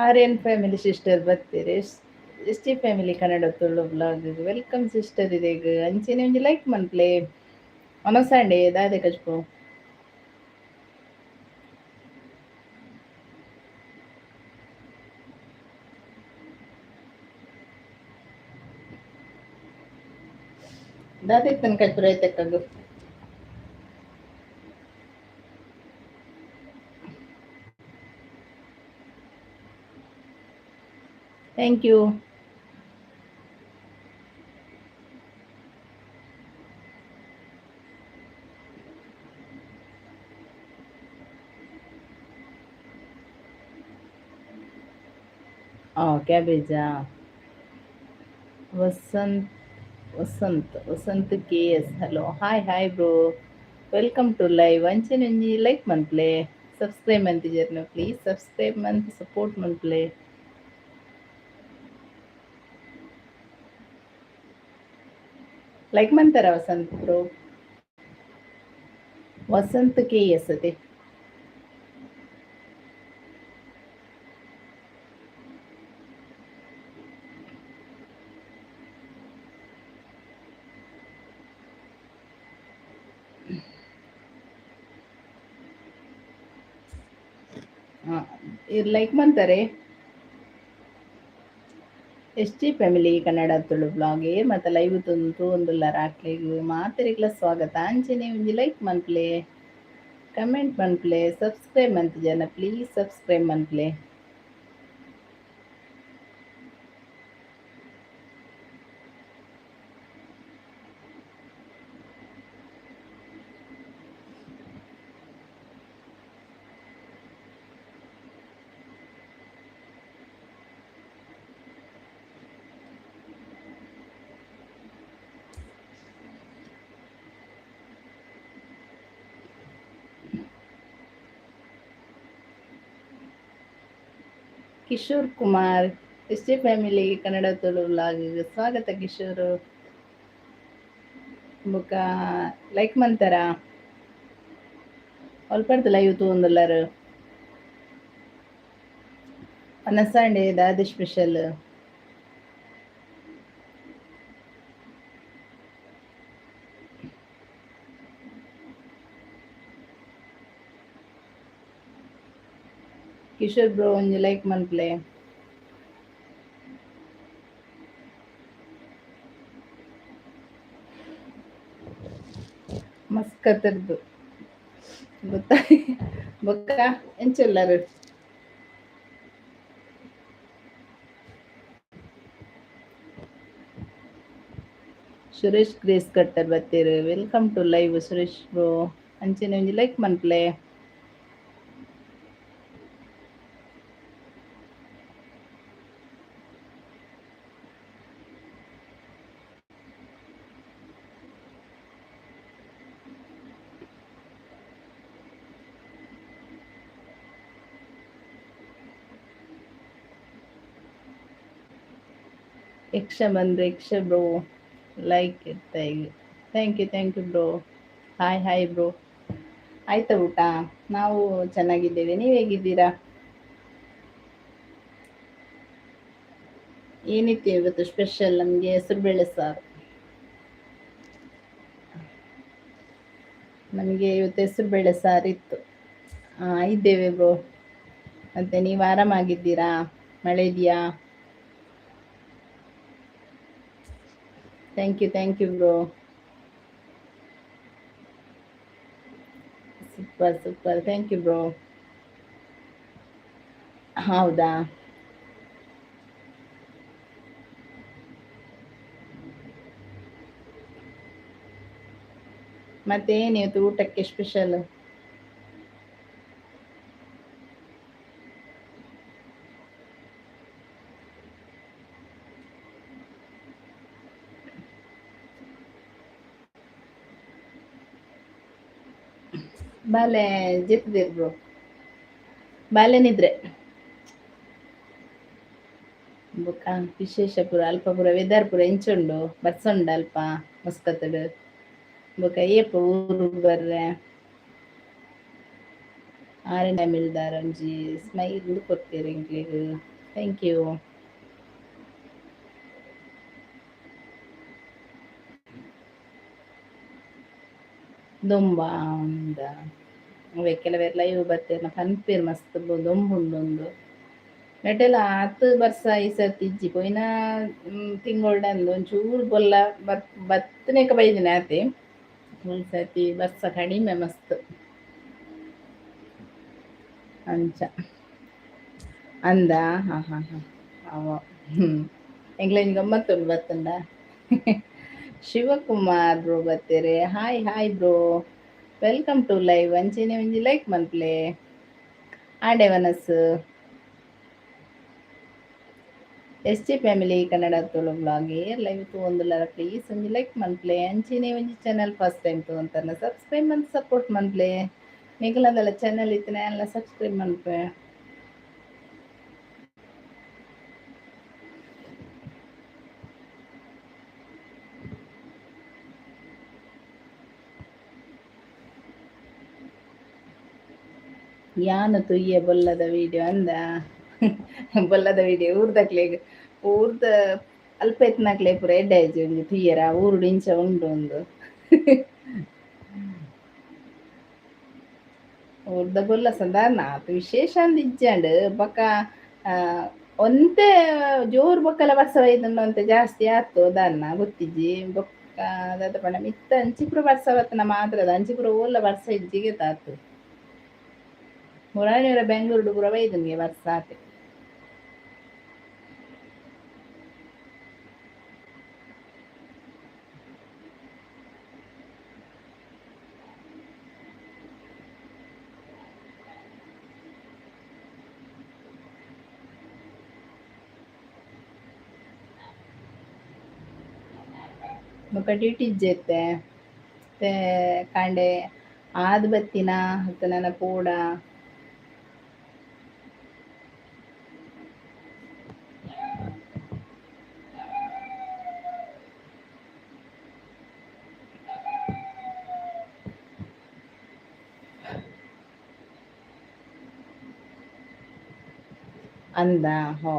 Aryan family sister ಬತ್ತೀರಿ. S T family Kannada Tulu blog welcome sister. ಇದೇಗ ಅಂಚೆನೆ ಒಂಜಿ ಲೈಕ್ ಮನ್ಪ್ಲೆ. ಒನಸಾಂಡೆ ದಾದೆ ಕಜ್ಪು? ದಾದೆ ಇತ್ತನ ಕಜ್ಪು ರೈತಕ್ಕಗು? Thank you. ಕ್ಯಾಬೇಜಾ? Vasant, Vasant, Vasant K S, hello, hi, hi bro, welcome to live. ಅಂಚೆನೆ ಒಂಜಿ ಲೈಕ್ ಮನ್ಪ್ಲೆ. ಸಬ್ಸ್ಕ್ರೈಬ್ ಮಂತಿಜರ್ನ ಪ್ಲೀಸ್ ಸಬ್ಸ್ಕ್ರೈಬ್ ಮಂತ್ ಸಪೋರ್ಟ್ ಮನ್ಪ್ಲೆ. ಲೈಕ್ ಮಂತಾರ Vasant bro? Vasant K S ಅದೇ. ಲೈಕ್ ಮಂತಾರೆ. S G family Kannada Tulu blog ಮತ್ತು ಲೈವ್ ತುಂತು ಒಂದುಲ್ಲ ರಾಕ್ಲೆಗ್ ಮಾತೆರೆಗ್ಲ ಸ್ವಾಗತ. ಅಂಚೆನೆ ಒಂಜಿ ಲೈಕ್ ಮನ್ಪ್ಲೆ, ಕಮೆಂಟ್ ಮನ್ಪ್ಲೆ. ಸಬ್ಸ್ಕ್ರೈಬ್ ಮಂತಿಜನ ಪ್ಲೀಸ್ ಸಬ್ಸ್ಕ್ರೈಬ್ ಮನ್ಪ್ಲೆ. Kishore Kumar, S J family Kannada Tulu vlog ಸ್ವಾಗತ ಕಿಶೋರ್. ಬೊಕ ಲೈಕ್ ಮಂತಾರ? ಅಲ್ಪರ್ದು ಲೈವ್ ತೂವೊಂದುಲ್ಲಾರ್. ಪನಸಾಂಡೆ ದಾದ ಸ್ಪೆಷಲ್? ಕಿಶೋರ್ ಬ್ರೋ, ಒಂಜಿ ಲೈಕ್ ಮನ್ಪ್ಲೆ. ಮಸ್ಕತ್ತರ್ದು ಗೊತ್ತಾ? ಬೊಕ್ಕ ಎಂಚುಲ್ಲರು? ಸುರೇಶ್ ಗ್ರೇಸ್ ಕಟ್ಟರ್ ಬತ್ತೀರು. Welcome to live Suresh bro. ಅಂಚೆನೆ ಒಂಜಿ ಲೈಕ್ ಮನ್ಪ್ಲೆ. ಯಕ್ಷ ಬಂದ್ರೆ ಯಕ್ಷ ಬ್ರೋ ಲೈಕ್ ಇರ್ತಾ. Thank you, thank you bro. Hi, hi bro. ಆಯ್ತಾ ಊಟ? ನಾವು ಚೆನ್ನಾಗಿದ್ದೇವೆ, ನೀವು ಹೇಗಿದ್ದೀರಾ? ಏನಿತ್ತು ಇವತ್ತು ಸ್ಪೆಷಲ್? ನಮಗೆ ಹೆಸರುಬೇಳೆ ಸಾರು. ನಮಗೆ ಇವತ್ತು ಹೆಸರುಬೇಳೆ ಸಾರು ಇತ್ತು. ಇದ್ದೇವೆ ಬ್ರೋ. ಮತ್ತೆ ನೀವು ಆರಾಮಾಗಿದ್ದೀರಾ? ಮಳೆ ಇದೆಯಾ? Thank you, thank you bro. Super, super, thank you bro. ಹೌದಾ? ಮತ್ತೆ ಏನಿವತ್ತು ಊಟಕ್ಕೆ ಸ್ಪೆಷಲ್? ಬಾಲೆ ಜೆತ್ತಿದ್ದೀರಿ ಬ್ರೋ? ಬಾಲೆನಿದ್ರೆ ಬೊಕ್ಕ ವಿಶೇಷ ಪೂರ ಅಲ್ಪ ಪೂರ ವೆದರ್ ಪೂರ ಎಂಚುಂಡು? ಬರ್ಸೊಂಡು ಅಲ್ಪ ಮಸ್ಕತ್ತಡು? ಬೊಕ ಏಪ ಊರು ಬರ್ರೆ? ಆರೆನ ಫ್ಯಾಮಿಲಿದಾರ್ ಒಂಜಿ ಸ್ಮೈಲ್ ಕೊರ್ಪೆರ್ ಎಂಕ್ಲೆಗ್. Thank you. ದೊಂಬ ಅಂದ ಅವೇ ಕೆಲವೆರ್ ಲೈವ್ ಬತ್ತೆರ್ನ ಪನ್ಪೆರ್ ಮಸ್ತ್ ದೊಂಬುಂಡು. ನೆಟೆಲ ಆತ್ ಬರ್ಸ ಈ ಸರ್ತಿ ಇಜ್ಜಿ ಪೋಯಿನ ತಿಂಗೊಳ್ಡು ಅಂದ್ ಒಂಚೂರು ಬೊಲ್ಲ ಬತ್ತನೇಕ ಬೈದಿನ ಆತೆ. ಈ ಸರ್ತಿ ಬರ್ಸ ಕಡಿಮೆ ಮಸ್ತ್ ಅಂಚ ಅಂದ. ಹಾ ಹಾ ಹಾ ಅವ ಎಂಕ್ಲೆ ಗಮ್ಮತ್ತುಂಡು ಬತ್ತುಂಡ. ಶಿವಕುಮಾರ್ ಬ್ರೋ ಬತ್ತೇರೆ. Hi hi bro, welcome to live. ಅಂಚೆನೆ ಒಂಜಿ ಲೈಕ್ ಮನ್ಪುಲೆ. ಆಂಡೆ ವನಸ್. S G family Kannada Tulu blog ಏರ್ ಲೈವ್ ತೂವೊಂದುಲ್ಲೆರ್ ಪ್ಲೀಸ್ ಒಂಜಿ ಲೈಕ್ ಮನ್ಪುಲೆ. ಅಂಚೆನೆ ಒಂಜಿ ಚಾನಲ್ ಫಸ್ಟ್ ಟೈಮ್ ತೂವೊಂತರ್ನ ಸಬ್ಸ್ಕ್ರೈಬ್ ಮಂತ್ ಸಪೋರ್ಟ್ ಮನ್ಪುಲೆ. ನಿಕಲದಲ್ಲ ಚಾನಲ್ ಇತ್ತಿನ ಎಲ್ಲ ಸಬ್ಸ್ಕ್ರೈಬ್ ಮನ್ಪೆ. ಯಾನ್ ತೂಯೆ ಬೊಲ್ಲದ ವಿಡಿಯೋ ಅಂದ. ಬೊಲ್ಲದ ವಿಡಿಯೋ ಊರ್ದಕ್ಲೆಗ್ ಊರ್ದ ಅಲ್ಪ ಇತ್ತಿನಕ್ಲೆ ಪೂರ ಎಡ್ಡೆ ಆಯ್ಜಿ ಒಂಜಿ ತೂಯೆರ ಊರುಡು ಇಂಚ ಉಂಡು ಉಂದು. ಊರ್ದ ಬೊಲ್ಲ ಸಾಧಾರಣ ಆತ್ ವಿಶೇಷ ಅಂದ್ ಇಜ್ಜಂಡ್ ಬೊಕ ಒಂತೆ ಜೋರು ಬೊಕ್ಕಲ ಬರ್ಸ ಬೈದುಂಡು ಒಂತೆ ಜಾಸ್ತಿ ಆತು ದಾನ್ನ ಗೊತ್ತಿಜ್ಜಿ. ಬೊಕ್ಕ ದಾದ ಪಂಡ ಮಿತ್ತ ಅಂಚಿ ಪೂರ ಬರ್ಸ ಬತ್ತನ ಮಾತ್ರದ ಅಂಚಿ ಪೂರ ಓಲ್ಲ ಬರ್ಸ ಇಜ್ಜಿಗೆ ತಾತು. ಮುರಾನಿಯವರ ಬೆಂಗಳೂರುಡು ಪೂರ ಬೈದುಂಗೆ ಬರ್ಸ ಆತೆ. ಬೊಕ ಡ್ಯೂಟಿ ಇಜ್ಜೆತ್ತೆ ಇತ್ತೆ ಕಾಂಡೆ ಆದ್ ಬತ್ತಿನ ಅತ್ತ್ ನನ ಪೋಡ. ಅಂದ ಹೋ.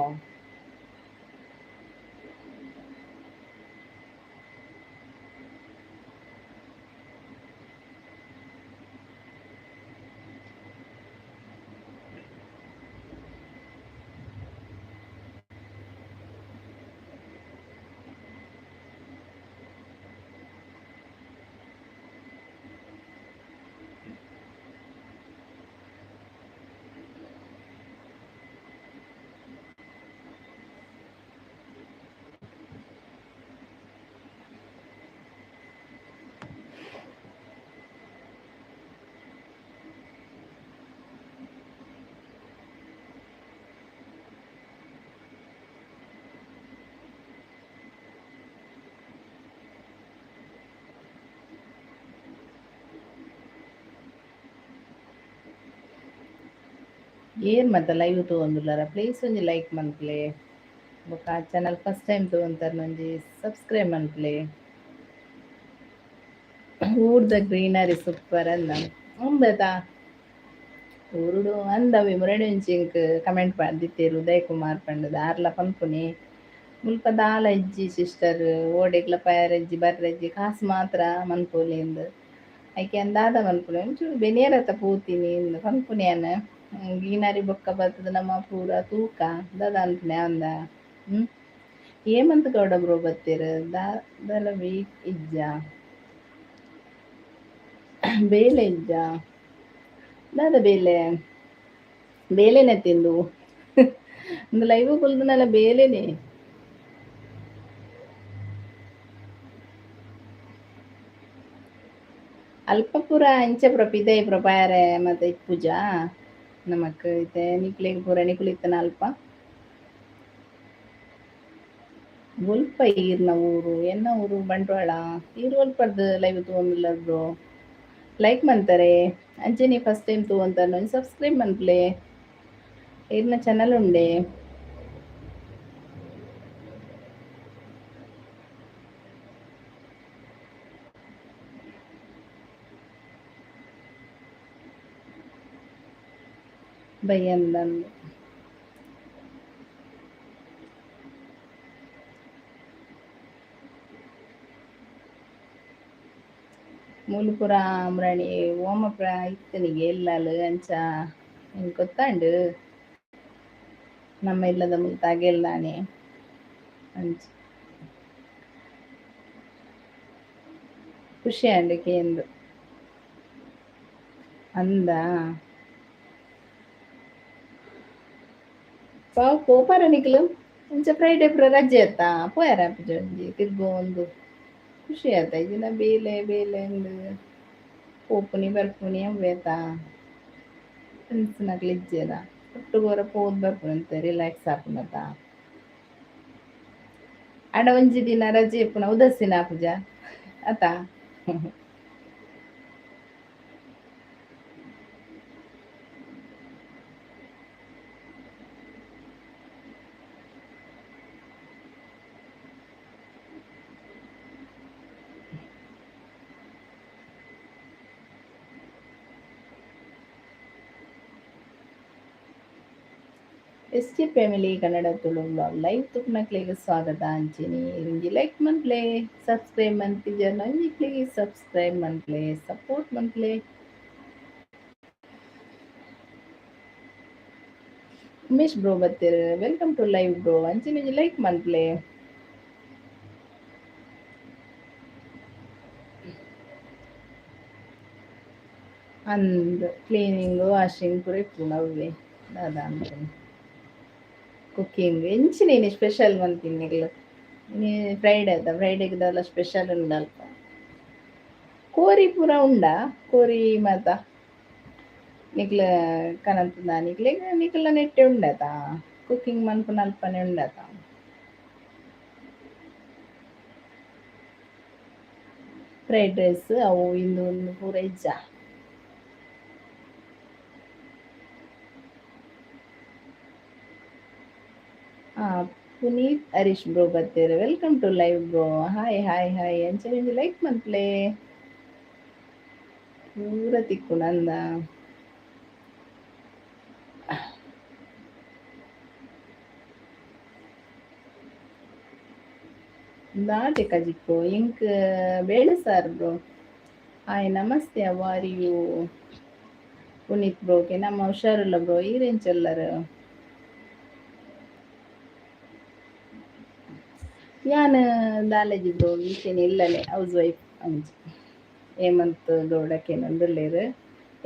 ಏರ್ ಮಾತ ಲೈವ್ ತೂವೊಂದುಲ್ಲೆರ ಪ್ಲೀಸ್ ಒಂಜಿ ಲೈಕ್ ಮನ್ಪುಲೆ. ಬೊಕ ಚಾನಲ್ ಫಸ್ಟ್ ಟೈಮ್ ತೂವೊಂತರ್ನ ಒಂಜಿ ಸಬ್ಸ್ಕ್ರೈಬ್ ಮನ್ಪುಲೆ. ಊರ್ದ ಗ್ರೀನರಿ ಸೂಪರ್ ಅಂದ ಉಂದೆತ ಊರುಡು ಅಂದವೆ ಮುರಳಿ ಒಂಜಿ ಕಮೆಂಟ್ ಪಾಡ್ದಿತ್ತೆರ್ ಉದಯ್ ಕುಮಾರ್ ಪಂಡುದು ಆರ್ಲ ಪನ್ಪುನಿ ಮುಲ್ಪ ದಾಲ ಇಜ್ಜಿ ಸಿಸ್ಟರ್ ಓಡೆಗ್ಲ ಪೋಯೆರೆ ಇಜ್ಜಿ ಬರ್ರೆಜ್ಜಿ ಕಾಸ್ ಮಾತ್ರ ಮನ್ಪೊಲಿ ಇಂದ್ ಐಕೆ ಯಾನ್ ದಾದ ಮನ್ಪುನೆ ಒಂಚೂರು ಬೆನಿಯರತ ಪೋತಿನಿ ಇಂದ್ ಪನ್ಪುನಿ ಯಾನ್. ಗ್ರೀನರಿ ಬೊಕ್ಕ ಬತ್ತುದು ನಮ ಪೂರ ತೂಕ ದಾದ ಅನ್ಪುನೆ ಅಂದ. ಹೇಮಂತ್ ಗೌಡ ಬ್ರೋ ಬತ್ತೆರ್ ದಾದಲ ವೀಕ್ ಇಜ್ಜಾ ಬೇಲೆ ಇಜ್ಜಾ ದಾದ ಬೇಲೆ ಬೇಲೆನೆ ತಿಂದು ಉಂದು ಲೈವ್ ಕುಲ್ದುನಲ ಬೇಲೆನೆ. ಅಲ್ಪ ಪೂರ ಇಂಚ ಪೂರ ಪಿದಯಿ ಪೂರ ಪೋಯೆರೆ ಮಾತ ಇಪ್ಪುಜ ನಮಕ್ ಇತ್ತೆ ನಿಕ್ಲೆಗ್ ಪೂರ ನಿಕುಲು ಇತ್ತನ ಅಲ್ಪ. ಒಲ್ಪ ಈರ್ನ ಊರು ಎನ್ನ ಊರು ಬಂಟ್ವಾಳ ಈರ್ ಒಲ್ಪರ್ದ್ ಲೈವ್ ತೂವೊಂದುಲ್ಲರ್ ಬ್ರೋ ಲೈಕ್ ಮನ್ತಾರೆ ಅಂಚೆನೆ ಫಸ್ಟ್ ಟೈಮ್ ತೂವೊಂತರ್ನ ಒಂಜಿ ಸಬ್ಸ್ಕ್ರೈಬ್ ಮನ್ಪುಲೆ. ಈರ್ನ ಚಾನಲ್ ಉಂಡೆ. ಬಯ್ಯಂದಂದು. ಮೂಲು ಪೂರ ಅಮ್ರಾಣಿ ಓಮಪ್ರ ಇತ್ತನಿಗೆ ಇಲ್ಲಲ್ ಅಂಚ ಎಂಕ್ ಗೊತ್ತಾಂಡು. ನಮ್ಮ ಇಲ್ಲದ ಮುಲ್ತ ಅಗೆಲ್ದಾನೆ ಅಂಚ. ಖುಷಿ ಆಂಡ್ ಕೇಂದ್. ಅಂದ ಪೋಪಾರ ನಿಕ್ಲು ಅಂಚ ಫ್ರೈಡೆ ಪೂರ ರಜೆ ಅತ್ತಾ ಪೋಯರ ಆಪುಜ ಒಂಜಿ ತಿರ್ಗೊಂದು ಖುಷಿ ಆತ. ಇಜಿಂಡ ಬೇಲೆ ಬೇಲೆ ಅಂದ್ ಪೋಪುನಿ ಬರ್ಪುನಿ ಅವ್ವೇತ ಫ್ರೆಂಡ್ಸ್ ನಕ್ಲು ಇಜ್ಜೆರ ಒಟ್ಟುಗೋರ ಪೋದು ಬರ್ಪುನಿ ಒಂತೆ ರಿಲ್ಯಾಕ್ಸ್ ಆಪುಂಡತ. ಆಂಡ ಒಂಜಿ ದಿನ ರಜೆ ಇಪ್ಪುನ ಉದಾಸೀನ ಆಪುಜ ಅತಾ. S J family Kannada Tulu vlog live ತುಪ್ಪನಕ್ಲೆಗ್ ಸ್ವಾಗತ. ಅಂಚಿನಿ ಒಂಜಿ ಲೈಕ್ ಮನ್ಪ್ಲೆ, ಸಬ್ಸ್ಕ್ರೈಬ್ ಮನ್ತಿಜರ್ ಒಂಜಿ ಪ್ಲೀಸ್ ಸಬ್ಸ್ಕ್ರೈಬ್ ಮನ್ಪ್ಲೆ, ಸಪೋರ್ಟ್ ಮನ್ಪ್ಲೆ. ಉಮೇಶ್ ಬ್ರೋ ಬತ್ತೆರ್, welcome to live bro. ಅಂಚಿನ ಒಂಜಿ ಲೈಕ್ ಮನ್ಪ್ಲೆ. ಅಂದ್ ಕ್ಲೀನಿಂಗ್ ವಾಷಿಂಗ್ ಪೂರ ಇಪ್ಪುಂಡು ಅವ್ವೆ ದಾದ ಅನ್ಪುನಿ. ಕುಕ್ಕಿಂಗ್ ಎಂಚಿನ ಇನಿ ಸ್ಪೆಷಲ್ ಮಂತಿನಿ ನಿಕ್ಲು? ಇನಿ ಫ್ರೈಡೆ ಅತ್ತ, ಫ್ರೈಡೆಗ್ ದಾಲ ಸ್ಪೆಷಲ್ ಉಂಡಲ್ಪ? ಕೋರಿ ಪೂರ ಉಂಡಾ? ಕೋರಿ ಮಾತ ನಿಕ್ಲ ಕನತ್ದ ನಿಕ್ಲೆಗ್ ನಿಕ್ಲ ನೆಟ್ಟೆ ಉಂಡತ? ಕುಕ್ಕಿಂಗ್ ಮನ್ಪುನ ಅಲ್ಪನೆ ಉಂಡತ? ಫ್ರೈಡ್ ರೈಸ್ ಅವು ಇಂದು ಉಂದು ಪೂರ ಇಜ್ಜ? ಪುನೀತ್ ಹರೀಶ್ ಬ್ರೋ ಬತ್ತೆರ್, welcome to live bro. Hi hi hi. ಅಂಚನೆ ಒಂಜಿ ಲೈಕ್ ಮನ್ಪುಲೆ. ಪೂರ ತಿಕ್ಕುಂಡು ಅಂದ. ದಾದೆ ಕಜಿಪು? ಎಂಕ್ ಬೇಳೆ ಸಾರು bro. Hi namaste, how are you Puneeth bro? Okay, ನಮ್ಮ ಹುಷಾರುಲ್ಲ ಬ್ರೋ, ಈರೆಂಚೊಲ್ಲರ್? ಯಾನ್ ದಾಲೇಜಿ ಬ್ರೋ, ಇತ್ತೇನೆ ಇಲ್ಲಲೆ ಹೌಸ್ ವೈಫ್ ಅಂಚ. ಹೇಮಂತ್ ಗೌಡ ಕೇನೊಂದುಲ್ಲೆರ್,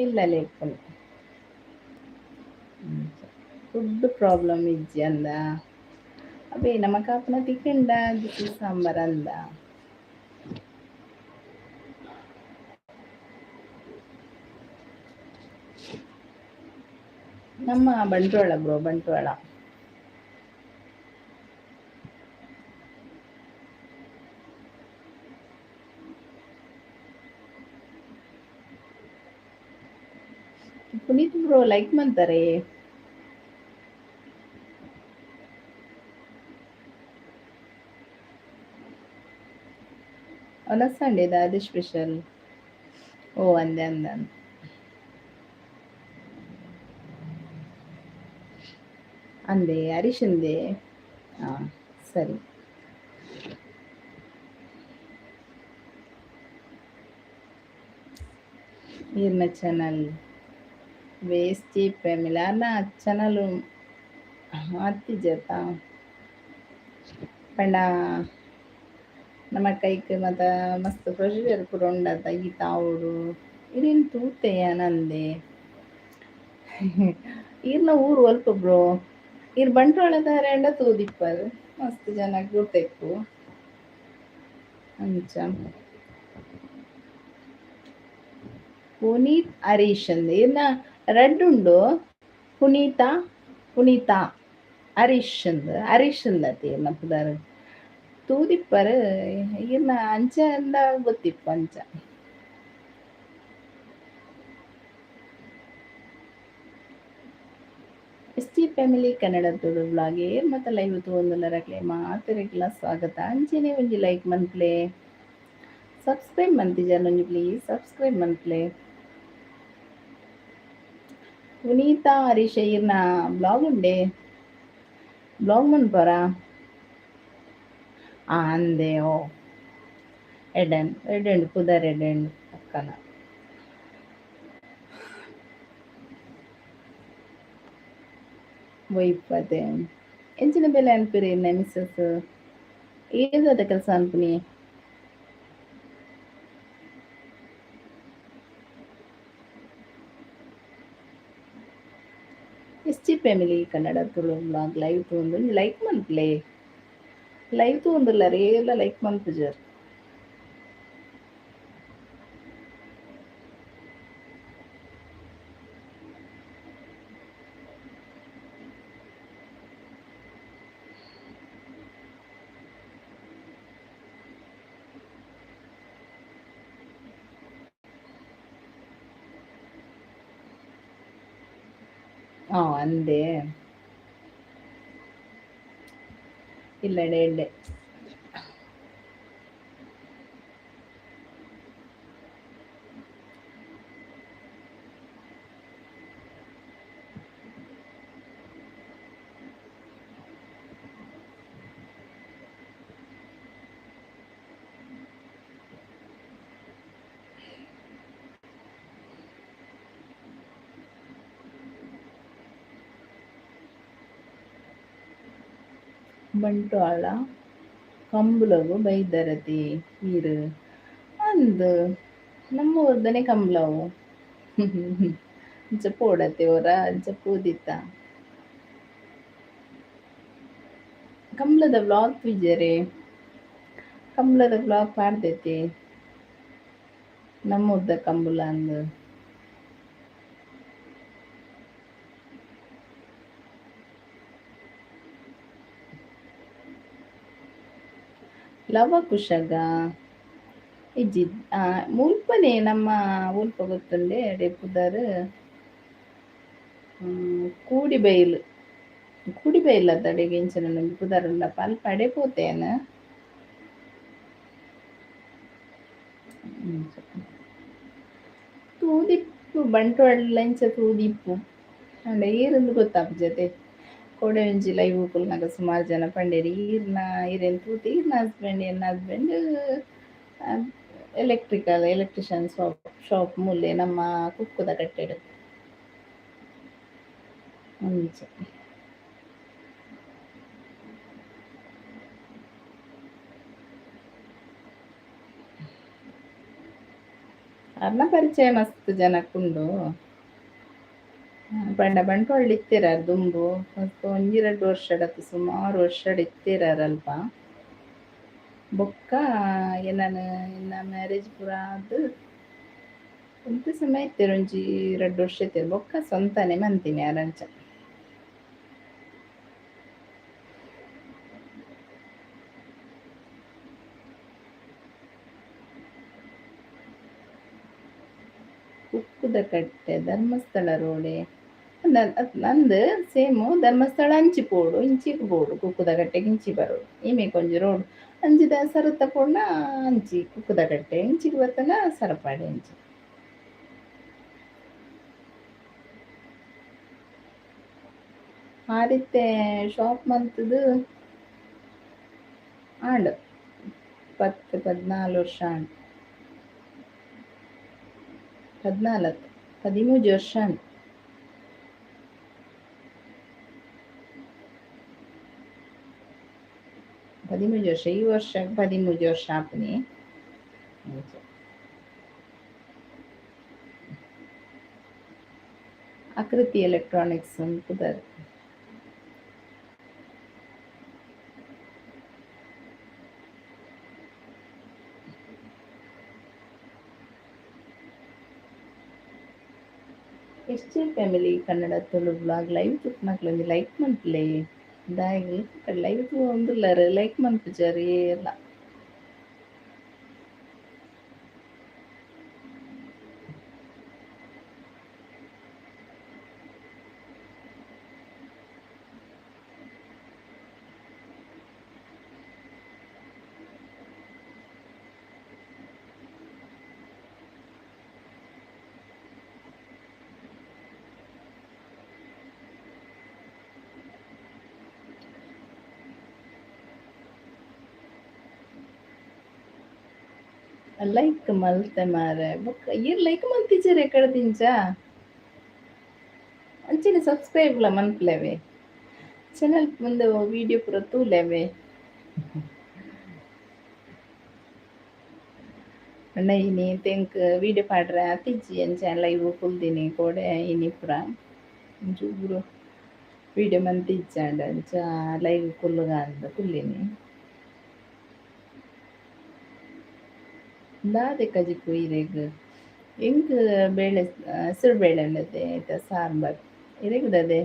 ಇಲ್ಲಲೆ ಇಪ್ಪುನು. ಫುಡ್ ಪ್ರಾಬ್ಲಮ್ ಇಜ್ಜಿ ಅಂದ. ಅವೇ ನಮಕ್ ಆಪುನ ತಿಕ್ಕುಂಡ ಬಿಸಿ ಸಾಂಬಾರ್ ಅಂದ. ನಮ್ಮ Bantwal bro, Bantwal. Puneeth bro like ಮಂತಾರೆ. ಸಂಡೇ ದಾದ ಸ್ಪೆಷಲ್? ಓ ಅಂದೆ ಅಂದ ಅಂದೆ ಹರೀಶಂದೆ. ಹಾಂ ಸರಿ. ಈರ್ನ ಚಾನಲ್ ವೇಸ್ಟಿ ಫ್ಯಾಮಿಲಿ ಅನ್ನ ಚಾನಲ್ ಆತಿಜತ ಪಂಡ ನಮ್ಮ ಕೈಕ್ ಮಾತ ಮಸ್ತ್ ಪ್ರೊಸೀಜರ್ ಪೂರ ಉಂಡತ ಈತ ಆವೊಡು ಇರೇನ್ ತೂತೆ ಯಾನಂದೆ. ಈರ್ನ ಊರು ಒಲ್ಪ ಬ್ರೋ? ಈರ್ ಬಂಟ್ವಾಳದಾರೆಂಡ ತೂದಿಪ್ಪರ್ ಮಸ್ತ್ ಜನ ಗೊತ್ತಿಪ್ಪು ಅಂಚ. ಪುನೀತ್ ಹರೀಶ್ ಅಂದ್ ಈರ್ನ ರಡ್ಡ್ ಉಂಡು, ಪುನೀತ ಪುನೀತಾ ಹರೀಶ್ ಅಂದ್, ಹರೀಶ್ ಅಂದತೆ ಈರ್ನ ಪುದರ್ ತೂದಿಪ್ಪರ್. ಈರ್ನ ಅಂಚ ಅಂಡ ಗೊತ್ತಿಪ್ಪು ಅಂಚ. S T family Kannada Tulu vlog ಏರ್ ಮತ್ತು ಲೈವ್ ತೂವೊಂದುಲ್ಲರಕ್ಲೆ ಮಾತೆರೆಗ್ಲ ಸ್ವಾಗತ. ಅಂಚೆನೆ ಒಂಜಿ ಲೈಕ್ ಮನ್ಪ್ಲೆ, ಸಬ್ಸ್ಕ್ರೈಬ್ ಮಂತಿಜರ್ ಒಂಜಿ ಪ್ಲೀಸ್ ಸಬ್ಸ್ಕ್ರೈಬ್ ಮನ್ಪ್ಲೆ. ಪುನೀತಾ ಹರೀಶ್ ಈರ್ನ ಬ್ಲಾಗ್ ಉಂಡೆ ಬ್ಲಾಗ್ ಮನ್ಪರ ಅಂದೆ ಓ ಎಡ್ಡೆನ್ ಎಡ್ಡೆಂಡು ಪುದರ್ ಎಡ್ಡೆಂಡು ಅಕ್ಕನ ಒಯ್ಪದೆ ಎಂಚಿನ ಬೆಲೆ ಅನ್ಪಿರಿ ಮಿಸ್ಸಸ್ ಏದಾದ ಕೆಲಸ ಅನ್ಪುನಿ S G family Kannada Tulu blog live ತೂಂದು like ಮನ್ಪುಲೆ live ತೂಂದುಲ್ಲ ಏರ್ಲ like ಮನ್ಪುಜರ್ ಅಂದೆ ಇಲ್ಲ ಎಡ್ಡೆ ಬಂಟ್ವಾಳ ಕಂಬುಲಗು ಬೈದರತಿ ನೀರು ಅಂದ್ ನಮ್ಮ ಊರ್ದನೆ ಕಂಬ್ಲವು ಅಂಚ ಪೋಡತೆ ಒರ ಅಂಚ ಪೂದಿತ್ತ ಕಂಬ್ಲದ ವ್ಲಾಗ್ ತೂಜರೆ ಕಂಬ್ಲದ ವ್ಲಾಗ್ ಪಾಡ್ದೈತಿ ನಮ್ಮೂರ್ದ ಕಂಬುಲ ಅಂದ್ ಲವ ಕುಶಗ ಇಜ್ಜಿ ಮುಲ್ಪನೆ ನಮ್ಮ ಮುಲ್ಪ ಗೊತ್ತುಂಡೆ ಅಡೆ ಪುದರ್ ಕೂಡಿಬೈಲು ಕೂಡಿಬೈಲ್ ಅತ್ತ ಅಡೆಗ್ ಎಂಚಿನ ಒಂಜಿ ಪುದರ್ ಉಂಡಪ್ಪ ಅಲ್ಪ ಅಡೆ ಪೋತೇನ ತೂದಿಪ್ಪು ಬಂಟ್ವಾಳ ಇಂಚ ತೂದಿಪ್ಪು ಅಂಡ ಈರಿಂದು ಗೊತ್ತಾಪುಜತೆ ಕೋಡೆ ಒಂಜಿ ಲೈವ್ ಕುಲ್ನಗ ಸುಮಾರು ಜನ ಪಂಡೇರಿ ಈರ್ನ ಈರೆನ್ ತೂತಿ ಈರ್ನ ಹಸ್ಬೆಂಡ್ ಎನ್ನ husband electrical electrician shop shop ಮೂಲೆ ನಮ್ಮ ಕುಕ್ಕುದ ಕಟ್ಟೆಡ್ ಅಂಚ ಅರ್ನ ಪರಿಚಯ ಮಸ್ತ್ ಜನಕ್ಕುಂಡು ಪಂಡ ಬಂಟ್ವಾಳ ಇತ್ತೆರ್ ದುಂಬು ಮಸ್ತ್ ಒಂಜಿ ರಡ್ಡ್ ವರ್ಷಡತ್ತು ಸುಮಾರು ವರ್ಷಡ್ ಇತ್ತೆರ್ ಅಲ್ಪ ಬೊಕ್ಕ ಎನನ್ ಎನ್ನ ಮ್ಯಾರೇಜ್ ಪೂರ ಆದ್ ಒಂತೆ ಸಮಯ ಇತ್ತೆರ್ ಒಂಜಿ ರಡ್ಡ್ ವರ್ಷ ಇತ್ತೆರ್ ಬೊಕ್ಕ ಸ್ವಂತನೆ ಮಂತಿನಿ ಅರಂಚ ಕುಕ್ಕುದಕಟ್ಟೆ ಧರ್ಮಸ್ಥಳ ರೋಡೆ ನಂದು ಸೇಮು ಧರ್ಮಸ್ಥಳ ಅಂಚಿ ಪೋಡು ಇಂಚಿಗ್ ಬೋಡು ಕುಕ್ಕುದಕಟ್ಟೆಗ್ ಇಂಚಿ ಬರೋಡು ಈಮೆಗ್ ಒಂಜಿ ರೋಡ್ ಅಂಚಿದ ಸರತ ಪೋಂಡ ಅಂಚಿ ಕುಕ್ಕುದಕಟ್ಟೆ ಇಂಚಿಗ್ ಬತ್ತನ ಸರಪಾಡಿ ಅಂಚಿ ಆರಿತ್ತೆ ಶಾಪ್ ಮಂತುದು ಆಂಡ್ 10 14 ವರ್ಷ ಆಂಡ್ 14 13 ವರ್ಷ ಆಂಡ್ 13 ವರ್ಷ ಈ ವರ್ಷ 13 ವರ್ಷ ಆಪುನಿ ಅಂಚ ಆಕೃತಿ ಎಲೆಕ್ಟ್ರಾನಿಕ್ಸ್ ಪುದರ್ S J family Kannada Tulu blog live ತೂಪುನಕ್ಲ್ ಒಂಜಿ ಲೈಕ್ ಮನ್ಪುಲೆ ದಾಯೆಗ್ ಲೈವ್ ತೂವೊಂದುಲ್ಲೆರ್ ಲೈಕ್ ಮನ್ಪುಜರ್ ಏರ್ಲ ಲೈಕ್ ಮಲ್ತೆ ಮಾರೆ ಬೊಕ್ಕ ಈರ್ ಲೈಕ್ ಮಲ್ತಿಜೆರ್ ಎಕಡೆ ದಿಂಚ ಅಂಚನೆ ಸಬ್ಸ್ಕ್ರೈಬ್ ಲ ಮನ್ಪುಲೆವೆ ಚಾನಲ್ ಮುಂದೆ ವಿಡಿಯೋ ಪೂರ ತೂಲೆವೆ ಪಂಡ ಇನಿ ತೆಂಕ್ ವಿಡಿಯೋ ಪಾಡ್ರೆ ಅತಿಜ್ಜಿ ಅಂಚ ಲೈವ್ ಕುಲ್ದಿನಿ ಕೋಡೆ ಇನಿ ಪೂರ ಒಂಚೂರು ವಿಡಿಯೋ ಮಂತಿಜ್ಜಾಂಡ ಅಂಚ ಲೈವ್ ಕುಲ್ಲುಗ ಅಂದ್ ಕುಲ್ಲಿನಿ ದಾದೆ ಕಜಿಪು ಇರೆಗ್ ಎಂಕ್ ಬೇಳೆ ಹಸಿರು ಬೇಳೆ ಉಂಡತೆ ಐತ ಸಾಂಬಾರ್ ಇರೆಗ್ ದಾದೆ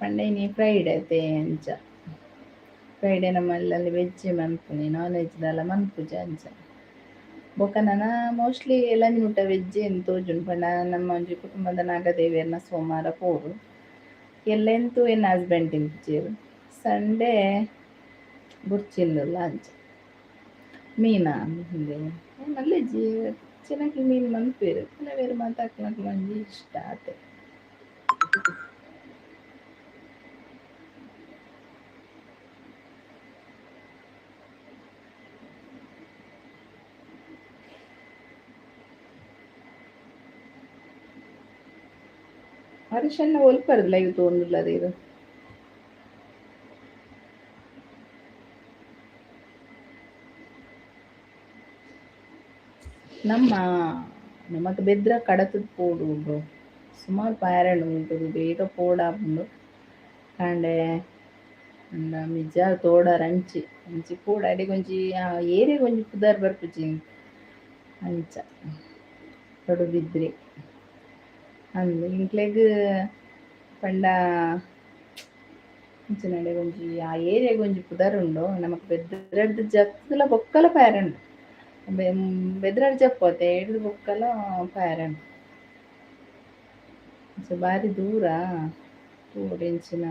ಪಂಡ ಇನಿ ಫ್ರೈಡೆ ಅತೆ ಅಂಚ ಫ್ರೈಡೆ ನಮ್ಮಲ್ಲಲ್ಲಿ ವೆಜ್ ಮನ್ಪುನಿ ನಾನ್ ವೆಜ್ ದಾಲ ಮನ್ಪುಜ ಅಂಚ ಬೊಕ ನನ ಮೋಸ್ಟ್ಲಿ ಎಲ್ಲಂಜಿ ಮುಟ್ಟ ವೆಜ್ ಎಂದ್ ತೋಜುಂಡು ಪಂಡ ನಮ್ಮ ಒಂಜಿ ಕುಟುಂಬದ ನಾಗದೇವೆರ್ನ ಸೋಮಾರ ಪೋಡು ಎಲ್ಲೆಂತು ಎನ್ನ ಹಸ್ಬೆಂಡ್ ತಿನ್ಪುಜೆರ್ ಸಂಡೇ ಬೊರ್ಚಿಂದುಲ್ಲ ಅಂಚ ಮೀನಾ ಇಂದೆ ಮಲ್ಲೆಜ್ಜಿ ಚೆನ್ನಕ್ಲ್ ಮೀನ್ ಮನ್ಪುವೆರ್ ಕೆಲವೆರ್ ಮಾತ ಅಕ್ಲ್ನಕ್ಲ್ ಒಂಜಿ ಇಷ್ಟ ಆತೆ. ಹರೀಶಣ್ಣ ಒಲ್ಪರ್ದ್ ಲೈವ್ ತೂವೊಂದುಲ್ಲರ್ ಈರ್. ನಮ್ಮ ನಮಕ್ ಬೆದ್ರ ಕಡತುದ್ ಪೋಡು ಬ್ರೋ ಸುಮಾರ್ ಪಾಯೆರೆ ಉಂಡು ಬೇಗ ಪೋಡಾಪುಂಡು ಕಾಂಡೆ ಪಂಡ ಮಿಜಾರ್ ತೋಡಾರ್ ಅಂಚಿ ಅಂಚಿ ಪೋಡು ಅಡೆಗ್ ಒಂಜಿ ಆ ಏರಿಯಾಗ್ ಒಂಜಿ ಪುದರ್ ಬರ್ಪುಜಿ ಅಂಚ ಪಡುಬಿದ್ರಿ ಅಂದ್ ಎಂಕ್ಲೆಗ್ ಪಂಡ ಅಂಚಿನ ಒಂಜಿ ಆ ಏರಿಯಾಗ್ ಒಂಜಿ ಪುದರ್ ಉಂಡು ನಮಕ್ ಬೆದ್ರಡ್ದ್ ಜತ್ತ್ಲ ಬೊಕ್ಕಲ ಪೋಯೆರೆ ಉಂಡು ಬೆದ್ರಡ್ ಜಪ್ಪುವತೆ ಐಡ್ದ್ ಬೊಕ್ಕಲ ಪೋಯೆರೆ ಉಂಡು ಅಂಚ ಬಾರಿ ದೂರ ತೂವೊಡು ಎಂಚಿನ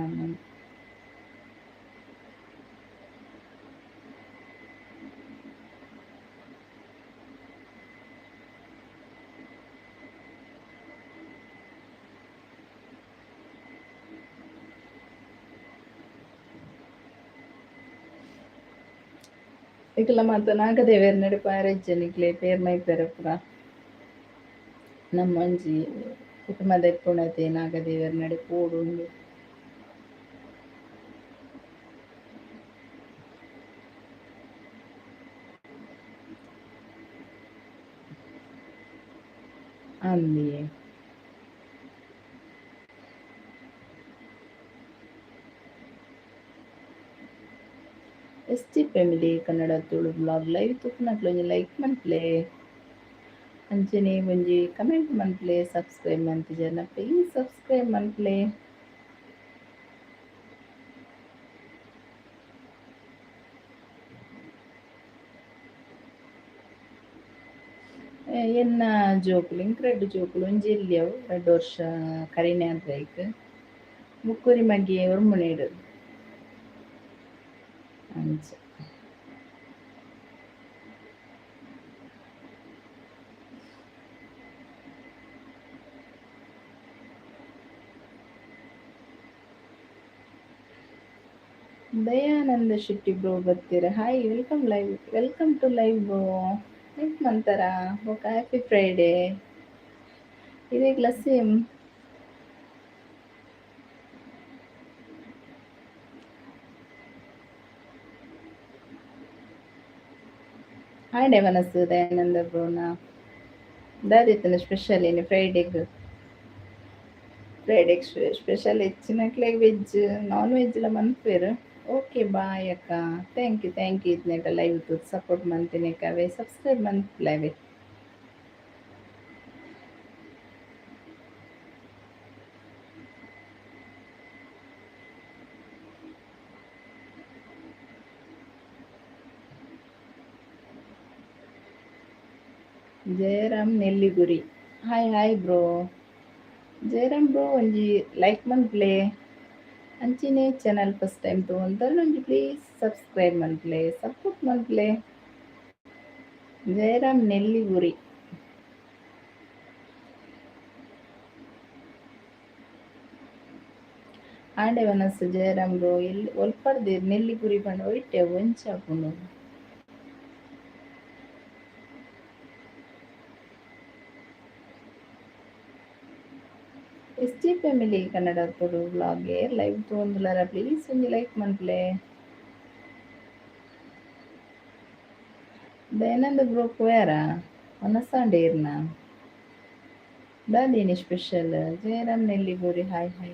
ನಿಕಲ್ನ ಮಾತ ನಾಗದೇವೆರ್ ನಡೆ ಪೋಯೆರೆ ಇಜ್ಜ ನಿಕ್ಲೆ ಪೇರ್ ಮೈಪೆರೆ ಪೂರ ನಮ್ಮೊಂಜಿ ಕುಟುಂಬದ ಇಪ್ಪುನತೆ ನಾಗದೇವೆರ್ ನಡೆ ಪೋಡು ಉಂದು. ಅಂದಿಯೇ S T family Kannada Tulu blog live ತೂಪುನಕ್ಲ್ ಒಂಜಿ ಲೈಕ್ ಮನ್ಪುಲೆ ಅಂಚನೆ ಒಂಜಿ ಕಮೆಂಟ್ ಮನ್ಪುಲೆ ಸಬ್ಸ್ಕ್ರೈಬ್ ಮಂತಿಜರ್ನ ಪ್ಲೀಸ್ ಸಬ್ಸ್ಕ್ರೈಬ್ ಮನ್ಪುಲೆ. ಎನ್ನ ಜೋಕುಲು ಎಂಕ್ ರಡ್ಡ್ ಜೋಕುಲು ಒಂಜಿ ಎಲ್ಯವು ರಡ್ಡ್ ವರ್ಷ ಕರಿನೆ ಆಂಡ್ ಐಕ್ ಬೊಕ್ಕೊರಿ ಮಗೆ ಒರ್ಂಬನೇಡ್ ಅಂಚ. ದಯಾನಂದ ಶೆಟ್ಟಿ ಬ್ರೋ ಬತ್ತೆರ್ hi welcome live welcome to live bro like ಮಂತರ ಬೊಕ ಹ್ಯಾಪಿ ಫ್ರೈಡೆ ಇರೆಗ್ಲ ಸೇಮ್. ಹಾಯ್ ವನಸ್ ದಯಾನಂದ ಬ್ರೋನ ದಾದಿತ್ತುಂಡು ಸ್ಪೆಷಲ್ ಇನಿ ಫ್ರೈಡೆಗ್ ಫ್ರೈಡೆಗ್ ಸ್ಪೆಷಲ್ ಹೆಚ್ಚಿನಕ್ಲೆಗ್ ವೆಜ್ ನಾನ್ ವೆಜ್ ಲ ಮನ್ಪುವೆರ್ ಓಕೆ ಬಾಯ್ ಅಕ್ಕ thank you thank you ಇತ್ನೆಟ live ತೂದು ಸಪೋರ್ಟ್ ಮಂತಿನೆಕ್ ಅವೇ ಸಬ್ಸ್ಕ್ರೈಬ್ ಮನ್ಪುಲೆ Jayaram Nelliguri hi hi bro Jayaram bro ಒಂಜಿ ಲೈಕ್ ಮನ್ಪುಲೆ ಅಂಚನೆ ಚಾನಲ್ ಫಸ್ಟ್ ಟೈಮ್ ತೂವೊಂದುಲ್ಲಾಂಡ ಒಂಜಿ ಪ್ಲೀಸ್ ಸಬ್ಸ್ಕ್ರೈಬ್ ಮನ್ಪುಲೆ ಸಪೋರ್ಟ್ ಮನ್ಪುಲೆ ಜಯರಾಮ್ ನೆಲ್ಲಿಗುರಿ. ಆಂಡೆ ವನಸ್ ಜಯರಾಮ್ ಬ್ರೋ ಎಲ್ಲಿ ಒಲ್ಪರ್ದೀರ್ ನೆಲ್ಲಿಪುರಿ ಪಂಡ ಒಯ್ಟೆ ಒಂಚಾಪುಂಡು. S T family Kannada Tulu vlog live ತೂವೊಂದುಲ್ಲೆರ please ಒಂಜಿ ಲೈಕ್ ಮನ್ಪುಲೆ. ದಯಾನಂದ ಬ್ರೋ ಪೋಯಾರ ವನಸಾಂಡ ಇರ್ನ ದಾದೀನಿ special Jayaram Nellipuri hi hi.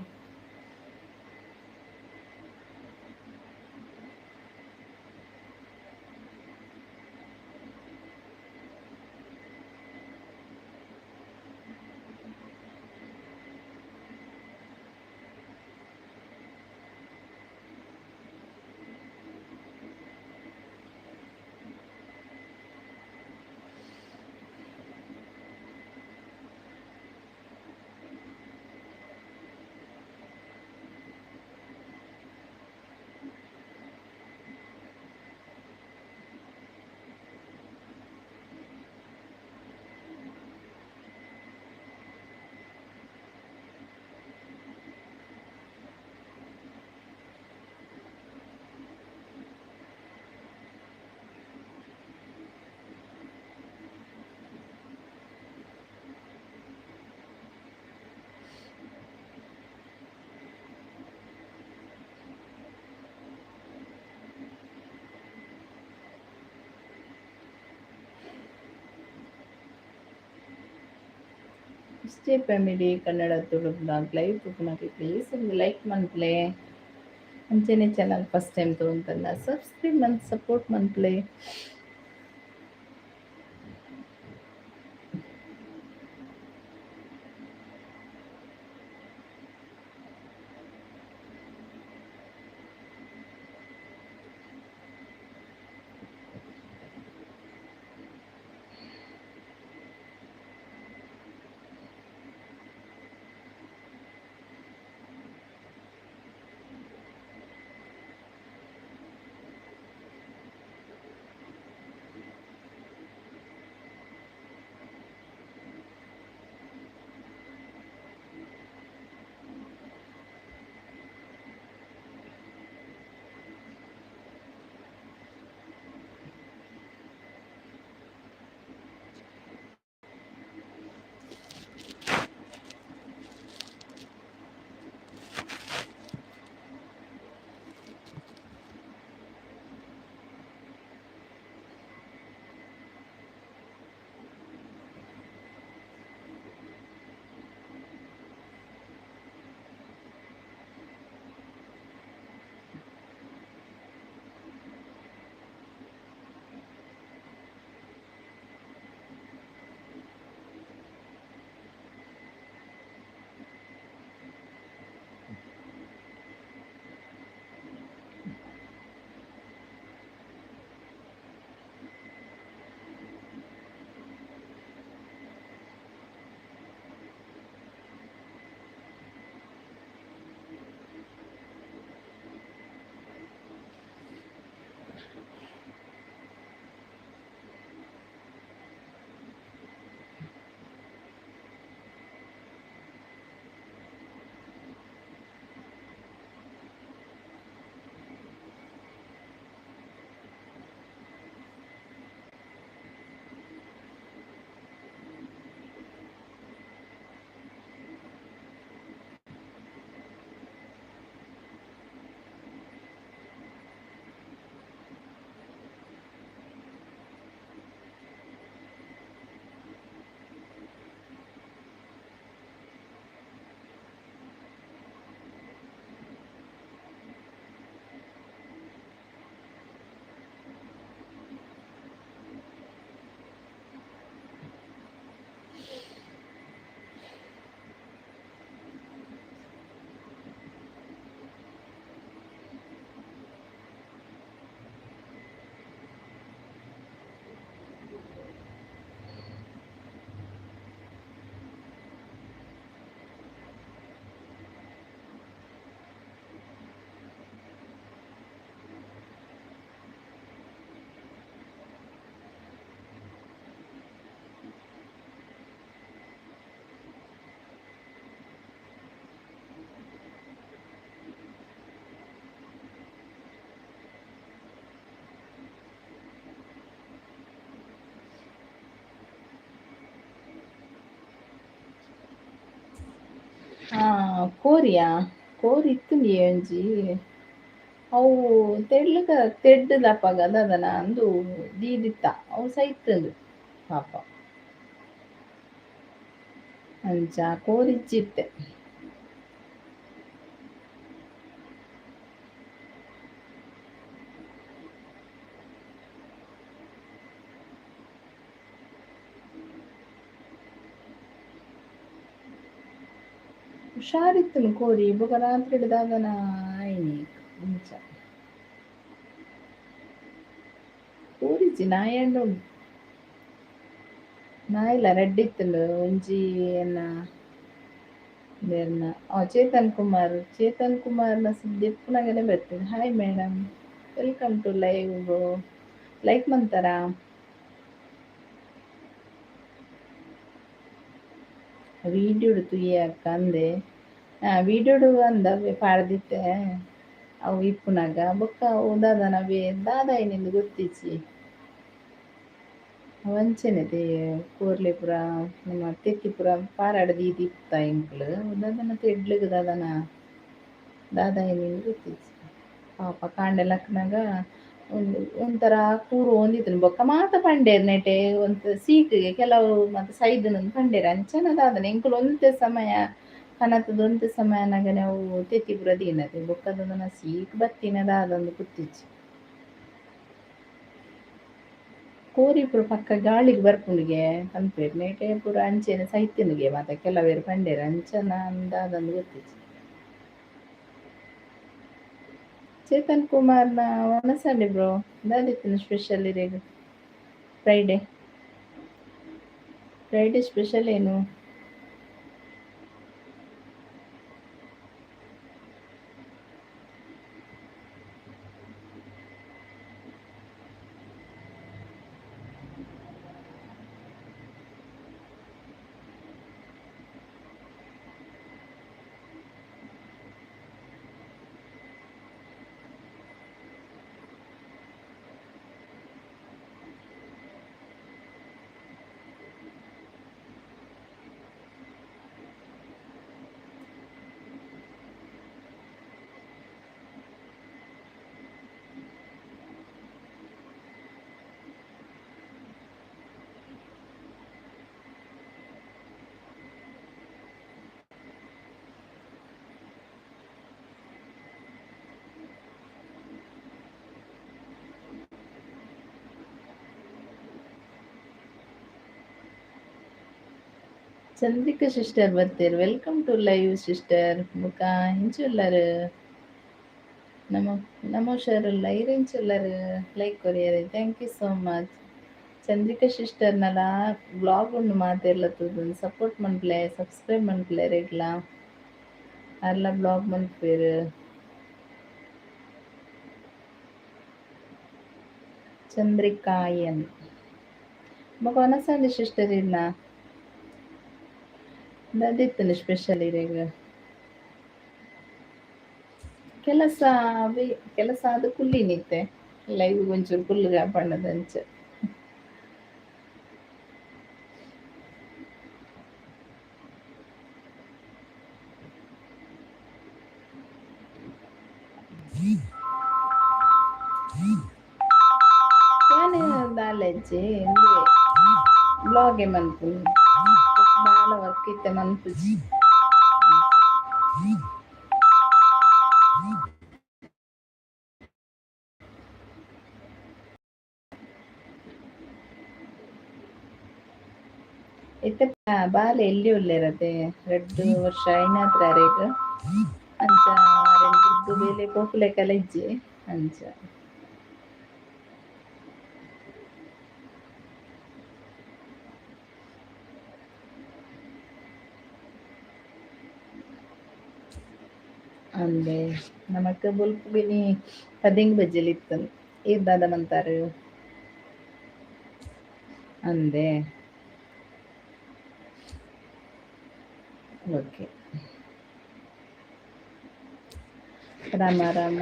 S J family Kannada Tulu blog live ತೂಪುನಕ್ಲ್ please ಒಂಜಿ ಲೈಕ್ ಮನ್ಪುಲೆ. ಅಂಚನೆ ಚಾನಲ್ ಫಸ್ಟ್ ಟೈಮ್ ತೂವೊಂದುಲ್ಲ ಸಬ್ಸ್ಕ್ರೈಬ್ ಮಂತ್ ಸಪೋರ್ಟ್ ಮನ್ಪುಲೆ. ಕೋರಿಯಾ ಕೋರಿ ಇತ್ತುಂಡು ಒಂಜಿ ಅವು ತೆಳ್ಳುಗ ತೆಡ್ಡುದಪಗ ದಾದನ ಅಂದು ದೀದಿತ್ತ ಅವು ಸೈತುಂಡು ಪಾಪ. ಅಂಚ ಕೋರಿಜ್ಜಿತ್ತೆ. ಹುಷಾರಿತ್ತುನು ಕೋರಿ ಬೊಕ ರಾತ್ರಿ ದಾದನ ಆಯ್ನಿ ಅಂಚ ಕೋರಿಜ್ಜಿ ನಾಯಿ ಉಂಡು. ನಾಯಿಲ ರಡ್ಡ್ ಇತ್ತುಂಡು ಒಂಜಿ ಎನ್ನ ಬೇರ್ನ ಚೇತನ್ ಕುಮಾರ್, ಚೇತನ್ ಕುಮಾರ್ನ ಸುದ್ದಿ ಇಪ್ಪುನಗನೆ ಬರ್ತದೆ. Hi madam, welcome to live bro. Like ಮಂತಾರಾ? Video ತುಯ್ಯಾಕ ಅಂದೆ, ವೀಡಿಯೋಡು ಅಂದ ಪಾಡ್ದಿತ್ತೆ ಅವು ಇಪ್ಪುನಗ ಬೊಕ್ಕ ಅವು ದಾದನ ದಾದ ಐನಿಂದ್ ಗೊತ್ತಿಜ್ಜಿ. ಅವಂಚನೆ ಕೋರ್ಲೆ ಪೂರ ನಮ್ಮ ತೆತ್ತಿ ಪೂರ ಪಾರಾಡ್ ದೀದ್ ಇತ್ತ ಎಂಕ್ಲು ದಾದನ ತೆಡ್ಲುಗ್ ದಾದನ ದಾದ ಐನಿಂದ್ ಗೊತ್ತಿಜ್ಜಿ. ಪಾಪ ಕಾಂಡೆ ಲಕ್ನಗ ಒಂದು ಒಂಥರ ಕೂರು ಒಂದಿತ್ತುಂಡು ಬೊಕ್ಕ ಮಾತ ಪಂಡೇರ್ ನೆಟೆ ಒಂತೆ ಸೀಕ್ಗೆ ಕೆಲವು ಮಾತ ಸೈದನಂದ್ ಪಂಡೇರ್ ಅಂಚನ ದಾದನ ಎಂಕುಲು ಒಂತೆ ಸಮಯ ಕನತದ ಒಂತೆ ಸಮಯ ಆನಗನೆ ಅವು ತೆತ್ತಿ ಪೂರ ದೀನತೆ ಬೊಕ್ಕ ದಾದನ ಸೀಕ್ ಬತ್ತಿನ ದಾದಂದ್ ಗೊತ್ತಿಜ್ಜಿ. ಕೋರಿ ಪೂರ ಪಕ್ಕ ಗಾಳಿಗ್ ಬರ್ಪುಂಡುಗೆ ಪನ್ಪೆರ್ ನೆಟೆ ಪೂರ ಅಂಚೆನೆ ಸೈತಿನುಗೆ ಮಾತ ಕೆಲವೆರ್ ಪಂಡೇರ್ ಅಂಚನ ದಾದಂದ್ ಗೊತ್ತಿಜ್ಜಿ. ಚೇತನ್ ಕುಮಾರ್ನ ವನಸಂಡಿ ಬ್ರೋ, ದಾದಿತ್ತಿನ ಸ್ಪೆಷಲ್ ಇರೆಗ್? ಫ್ರೈಡೆ ಫ್ರೈಡೆ ಸ್ಪೆಷಲ್ ಏನು? ಚಂದ್ರಿಕಾ ಸಿಸ್ಟರ್ ಬರ್ತೀರ್, welcome to live sister. ಬೊಕ ಇಂಚುಲ್ಲರ್ ನಮ ನಮ ಹುಷಾರುಲ್ಲ ಇರ್ ಇಂಚುಲ್ಲರ್ ಲೈಕ್ ಕೊರಿಯರ್, thank you so much. Chandrika ಸಿಸ್ಟರ್ನಲ ಬ್ಲಾಗ್ ಉಂಡು ಮಾತೆರ್ಲ ತೂದು ಸಪೋರ್ಟ್ ಮನ್ಪುಲೆ, ಸಬ್ಸ್ಕ್ರೈಬ್ ಮನ್ಪುಲೆ ರೆಗ್ಲ ಅರ್ಲ ಬ್ಲಾಗ್ ಮನ್ಪುವೆರ್. ಚಂದ್ರಿಕಾ ಎನ್ ಬೊಕ ವನಸಂಡಿ ಸಿಸ್ಟರ್ ಇರ್ನ ದಾದಿತ್ತುಂಡು ಸ್ಪೆಷಲ್ ಇರೆಗ್? ಕೆಲಸ ಕೆಲಸ ಆದ್ ಕುಲ್ಲಿನಿತ್ತೆ ಲೈವ್ ಒಂಚೂರು ಕುಲ್ಲುಗ ಪಂಡದಂಚ. ಯಾನ್ ದಾಲಜ್ಜಿ ಬ್ಲಾಗೆ ಮನ್ಪುನಿ ಬಾಳ ವರ್ಕ್ ಇತ್ತೆ ಮನ್ಪುಜಿ. ಇತ್ತೆ ಬಾಲೆ ಎಲ್ಲಿ ಉಲ್ಲೆರತೆ ರಡ್ಡ್ ವರ್ಷ ಐನಾತ್ರ ಅರೆಗ್ ಅಂಚ ಅರೆನ್ ಬುಡ್ದು ಬೇಲೆ ಪೋಪುಲೆಕಲ ಇಜ್ಜಿ ಅಂಚ. ಅಂದೆ ನಮಕ್ ಬೊಲ್ಪುಗಿನಿ ಪದೆಂಗ್ ಬಜ್ಜೆಲ್ ಇತ್ತುಂಡು ಈರ್ ದಾದ ಮಂತಾರು? ಅಂದೆ okay. Rama Rama.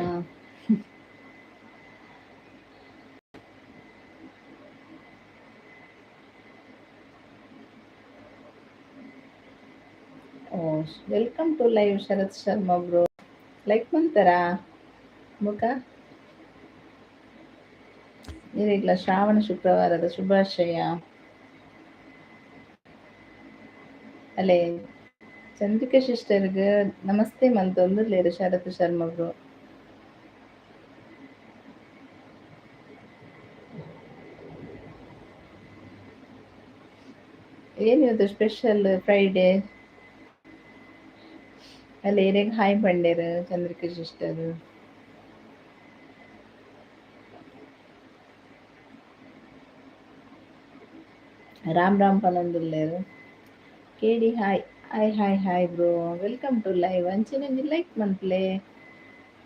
Oh Welcome to live Sharath Sharma bro. Like ಮಂತರ ಮುಖ ಇರೆಗ್ಲ ಶ್ರಾವಣ ಶುಕ್ರವಾರದ ಶುಭಾಶಯ. ಅಲ್ಲೇ ಚಂದ್ರಿಕಾ ಸಿಸ್ಟರ್ಗೆ ನಮಸ್ತೆ ಮಂತೊಂದುಲ್ಲೆರ್ ಶರತ್ ಶರ್ಮಾ ಬ್ರೋ. ಏನು ಇವತ್ತು ಸ್ಪೆಷಲ್ ಫ್ರೈಡೆ? ಅಲ್ಲ ಇರೆಗ್ ಹಾಯ್ ಪಂಡೇರ್ ಚಂದ್ರಿಕಾ ಸಿಸ್ಟರ್. ರಾಮ್ ರಾಮ್ ಪನೊಂದುಲ್ಲೆರ್. ಕೇಡಿ hi hi hi hi bro, welcome to live. ಅಂಚನೆ ಒಂಜಿ ಲೈಕ್ ಮನ್ಪುಲೆ,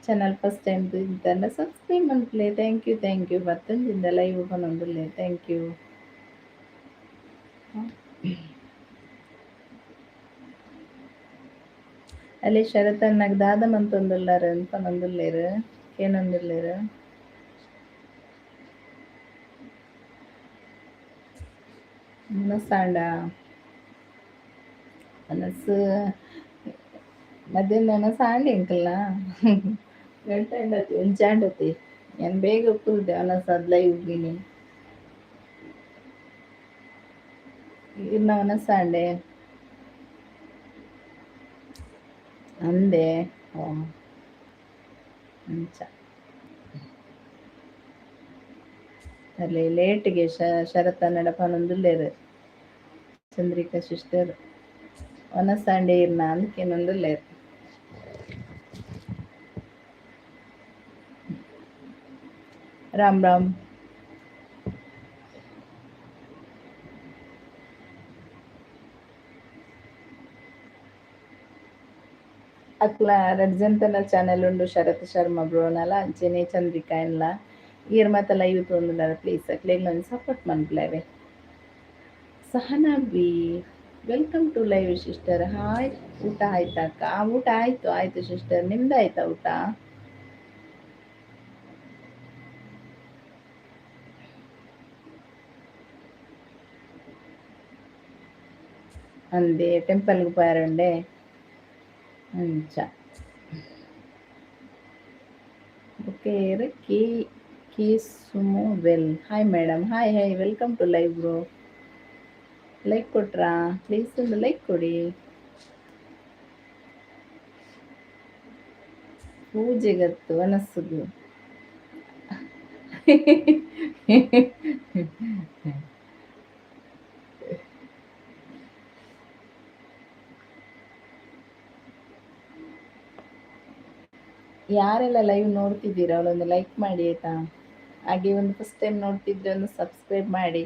ಚಾನಲ್ ಫಸ್ಟ್ ಟೈಮ್ ತೂದಿತ್ತಂಡ ಸಬ್ಸ್ಕ್ರೈಬ್ ಮನ್ಪುಲೆ. Thank you thank you. ಬತ್ತೊಂಜಿಂದ live ಪನೊಂದುಲ್ಲೆ, thank you. ಅಲ್ಲಿ ಶರತ್ ಅಣ್ಣಗ್ ದಾದ ಮಂತೊಂದುಲ್ಲಾರ್ ಪನೊಂದುಲ್ಲೆರ್, ಕೇನೊಂದುಲ್ಲೆರ್. ಮನಸ್ಸಾಂಡ ಮನಸ್ಸು ಮಧ್ಯಾಹ್ನ ಸಾಂಡೆ ಎಂಕಲ್ನ ಗಂಟೆ ಆಂಡತಿ ಒಂಜಾಂಡತಿ ಯಾನ್ ಬೇಗ ಕುಲ್ದೆ ವನಸ್ ಲೈವ್ ಗಿನಿ. ಇರ್ನ ವನಸಾಂಡೆ ಅಂದೆ. ಓ ಅಂಚ ಅಲ್ಲಿ ಲೇಟ್ಗೆ ಶರತ್ ಅನ್ನಡ ಪನೊಂದುಲ್ಲೆರ್ ಚಂದ್ರಿಕಾ ಸಿಸ್ಟರ್. ವನಸಾಂಡೆ ಇರ್ನ ಅಂದ್ ಕೇನೊಂದುಲ್ಲೆರ್. ರಾಮ್ ರಾಮ್. ಅಕ್ಲ ರಡ್ಡ್ ಜನತನ ಚಾನೆಲ್ ಉಂಡು, ಶರತ್ ಶರ್ಮಾ ಬ್ರೋನಲ ಅಂಚೆನೆ ಚಂದ್ರಿಕಾ ಎನ್ಲ. ಈರ್ ಮಾತ ಲೈವ್ ತೂವೊಂದುಲ್ಲರ್ ಪ್ಲೀಸ್ ಅಕ್ಲೆಗ್ಲ ಒಂಜಿ support ಮನ್ಪುಲೆ. Sahana B welcome to live sister. Hi, ಊಟ ಆಯ್ತಾ ಅಕ್ಕ? ಊಟ ಆಯ್ತು ಆಯ್ತು ಸಿಸ್ಟರ್, ನಿಮ್ದು ಆಯ್ತಾ ಊಟ? ಅಂದೆ ಟೆಂಪಲ್ಗೆ ಪೋಯರುಂಡೆ ಅಂಚ. ಓಕೆ ಕಿ ಕಿ ಸುಮು well. Hi madam, hi hi, welcome to live bro. Like ಕೊಟ್ರಾ? ಪ್ಲೀಸ್ ಒಂದು ಲೈಕ್ ಕೊಡಿ. ಪೂಜೆಗತ್ತು ವನಸ್ಸುಗು. ಯಾರೆಲ್ಲ ಲೈವ್ ನೋಡ್ತಿದ್ದೀರಾ ಅವಳೊಂದು ಲೈಕ್ ಮಾಡಿ ಆಯ್ತಾ. ಹಾಗೆ ಒಂದು ಫಸ್ಟ್ ಟೈಮ್ ನೋಡ್ತಿದ್ರೆ ಒಂದು ಸಬ್ಸ್ಕ್ರೈಬ್ ಮಾಡಿ,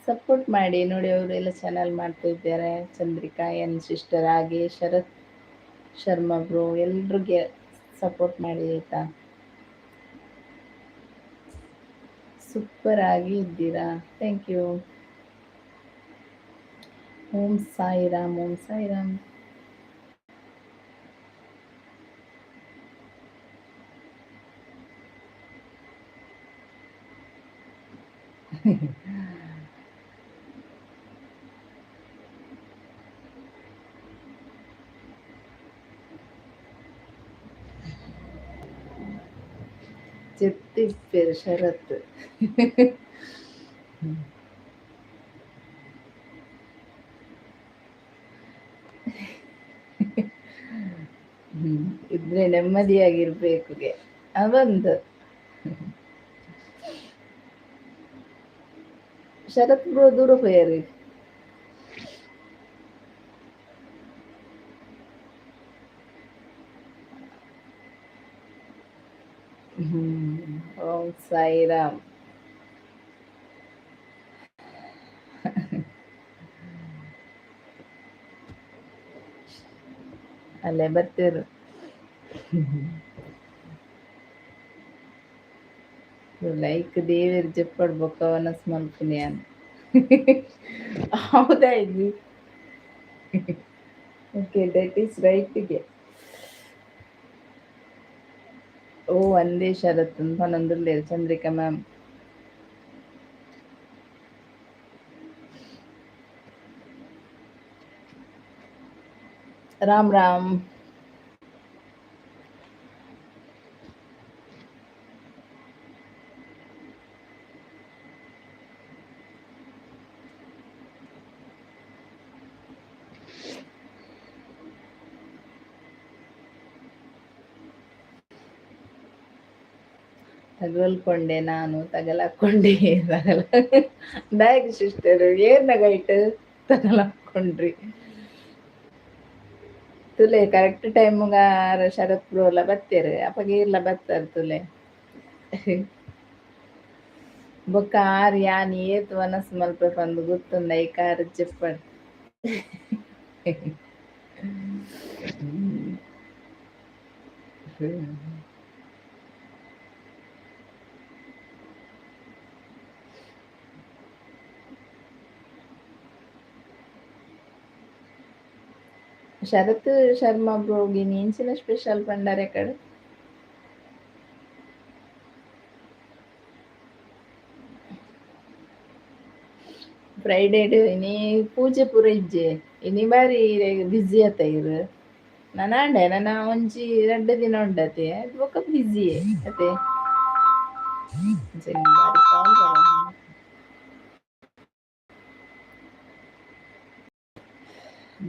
ಸಪೋರ್ಟ್ ಮಾಡಿ. ನೋಡಿ ಅವರೆಲ್ಲ ಚಾನಲ್ ಮಾಡ್ತಾ ಇದ್ದಾರೆ, ಚಂದ್ರಿಕಾ ಎನ್ ಸಿಸ್ಟರ್, ಹಾಗೆ ಶರತ್ ಶರ್ಮಾ ಬ್ರೋ, ಎಲ್ರಿಗೆ ಸಪೋರ್ಟ್ ಮಾಡಿ ಆಯ್ತಾ. ಸೂಪರ್ ಆಗಿ ಇದ್ದೀರಾ, thank you. Om Sairam, Om Sairam. ಚೆತ್ತಿಪ್ಪೆರ್ Sharath. ಇದ್ರೆ ನೆಮ್ಮದಿಯಾಗಿರ್ಬೇಕು ಅವಂದು. ಶರತ್ ಬ್ರೋ ದೂರ ಪೋಯರ್. ಓಂ ಸಾಯಿರಾಮ್. ಅಲ್ಲೇ ಬರ್ತೀರು. ಲೈಕ್ ದೇವೆರ್ ಜೆಪ್ಪಡ್ ಬೊಕ್ಕ ವನಸ್ ಮಲ್ಪುನಿ ಯಾನ್. ಹೌದಾ ಇದು? Okay, that is ರೈಟ್ಗೆ. ಓ ಅಂದೇ ಶರತ್ ಪನೊಂದುಲ್ಲೆರ್ ಚಂದ್ರಿಕಾ ಮ್ಯಾಮ್. ರಾಮ್ ರಾಮ್. ತಗಲ್ಕೊಂಡೆ ನಾನು, ತಗಲಾಕೊಂಡೆ ತಗಲ ಬ್ಯಾಗ್ ಸಿಸ್ಟರ್ ಏರ್ನ ಗೈಟ್ ತಗಲಾಕೊಂಡ್ರಿ. ತುಲೆ ಕರೆಕ್ಟ್ ಟೈಮ್ಗ ಶರತ್ ಬ್ರೋಲ ಬತ್ತೇರು ಅಪ್ಪಗೆ ಇರ್ಲ ಬತ್ತಾರ ತುಲೆ. ಬೊಕ್ಕ ಆರ್ ಯಾನ್ ಏತ್ ವನಸ್ ಮಲ್ಪೆ ಪಂದ್ ಗೊತ್ತುಂಡ ಈ ಕಾರ್ ಚೆಪ್ಪಡ್. ಶರತ್ ಶರ್ಮಾ ಬ್ರೋಗಿ ಇಂಚಿನ ಸ್ಪೆಷಲ್ ಪಂಡಾರೆ ಕಡೆ. ಫ್ರೈಡೇ ಇನಿ ಪೂಜೆ ಪೂರ ಇಜ್ಜೆ ಇನಿ ಬಾರಿ ಬ್ಯುಸಿ ಆತ ಇರು. ನಾನಾಂಡೆ ನನ್ನ ಒಂಜಿ ರಡ್ಡ್ ದಿನ ಉಂಡತೆ ಬೊಕ್ಕ ಬ್ಯುಸಿ ಅತೆ. ಬಾರಿ ಕಾಲ್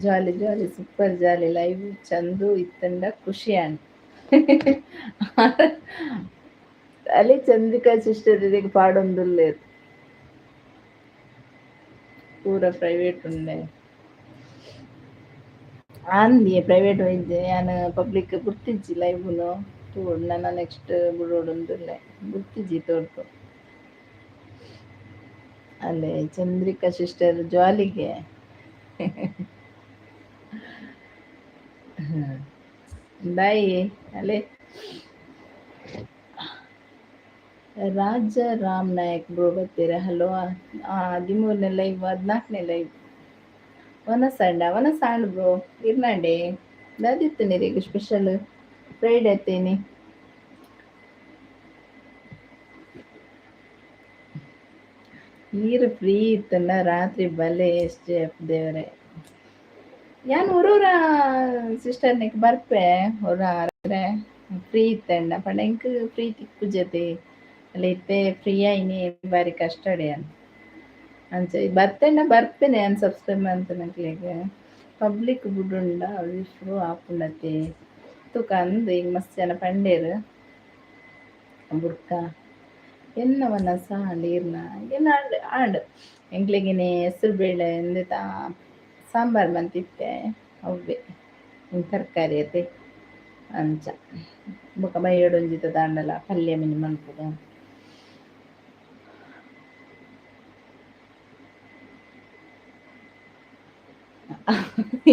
jolly jolly super jolly live Chandu ಇತ್ತಂಡ ಖುಷಿ ಆಂಡ್. ಅಲ್ಲಿ ಚಂದ್ರಿಕಾ ಸಿಸ್ಟರ್ ಇದಕ್ಕೆ ಪಾಡೊಂದುಲ್ಲೆರ್. ಪೂರ ಪ್ರೈವೇಟ್ ಉಂಡೆ ಆಂದಿ ಪ್ರೈವೇಟ್ ಇಜ್ಜೆ ಯಾನ್ ಪಬ್ಲಿಕ್ ಬುಡ್ತಿಜ್ಜಿ ಲೈವ್ನು ತೂವೊಡು ನನ ನೆಕ್ಸ್ಟ್ ಬುಡೊಡುಂದುಲ್ಲೆ ಬುಡ್ತಿಜ್ಜಿ ತೋರ್ತು. ಅಲ್ಲೇ ಚಂದ್ರಿಕಾ ಸಿಸ್ಟರ್ ಜಾಲಿಗೆ. ಬಾಯ್ ಅಲ್ಲೇ ರಾಜ ರಾಮ್ ನಾಯಕ್ ಬ್ರೋ ಬರ್ತೀರ. ಹಲೋ 13ನೇ ಲೈವ್ 14ನೇ ಲೈವ್ ವನಸಾಂಡ ವನಸಾಂಡ್ ಬ್ರೋ ಇರ್ನಾಂಡೆ ದಾದಿತ್ತು ನಿರಿಗೆ ಸ್ಪೆಷಲ್ ಫ್ರೈಡೆ ಅತ್ತೇನಿ. ಈರು ಫ್ರೀ ಇತ್ತಂಡ ರಾತ್ರಿ ಬಲೆ ಎಸ್ ಜೆ ಎಫ್ ದೇವರೇ. ಯಾನ್ ಊರೂರ ಸಿಸ್ಟರ್ನಿಕ್ ಬರ್ಪೆ ಒರ ಫ್ರೀ ಇತ್ತಂಡ ಪಂಡ ಎಂಕ್ ಫ್ರೀ ತಿಕ್ಕುಜತೆ ಅಲ್ಲ ಇತ್ತೆ ಫ್ರೀ ಆಯಿನಿ ಬಾರಿ ಕಷ್ಟ ಅನ್ ಅಂಚ ಬತ್ತೆಂಡ ಬರ್ಪೆನೆ ಅನ್ ಸಬ್ಸ್ಕ್ರೈಬ್ ಮಂತನಕ್ಲೆಗ್ ಪಬ್ಲಿಕ್ ಬುಡುಂಡ ವಿಶ್ರು ಆಪುಂಡತೆ ತುಕ ಅಂದ್ ಈಗ ಮಸ್ತ್ ಜನ ಪಂಡೇರು ಬುಡ್ಕ ಎನ್ನ ವನಸ ಆಂಡ್ ಈರ್ನ ಏನ ಆಂಡ್ ಆಂಡ್ ಎಂಕ್ಲೆಗಿನಿ ಹೆಸರು ಬೇಳೆ ಎಂದೆತ ಸಾಂಬಾರ್ ಮಂತಿತ್ತೆ ಅವ್ವೆ ತರಕಾರಿ ಅತೆ ಅಂಚ ಬೊಕ ಬಯ್ಯೊಡೊಂಜಿತ ದಾಂಡಲ ಪಲ್ಯ ಮಿನಿ ಮನ್ಪುಗ.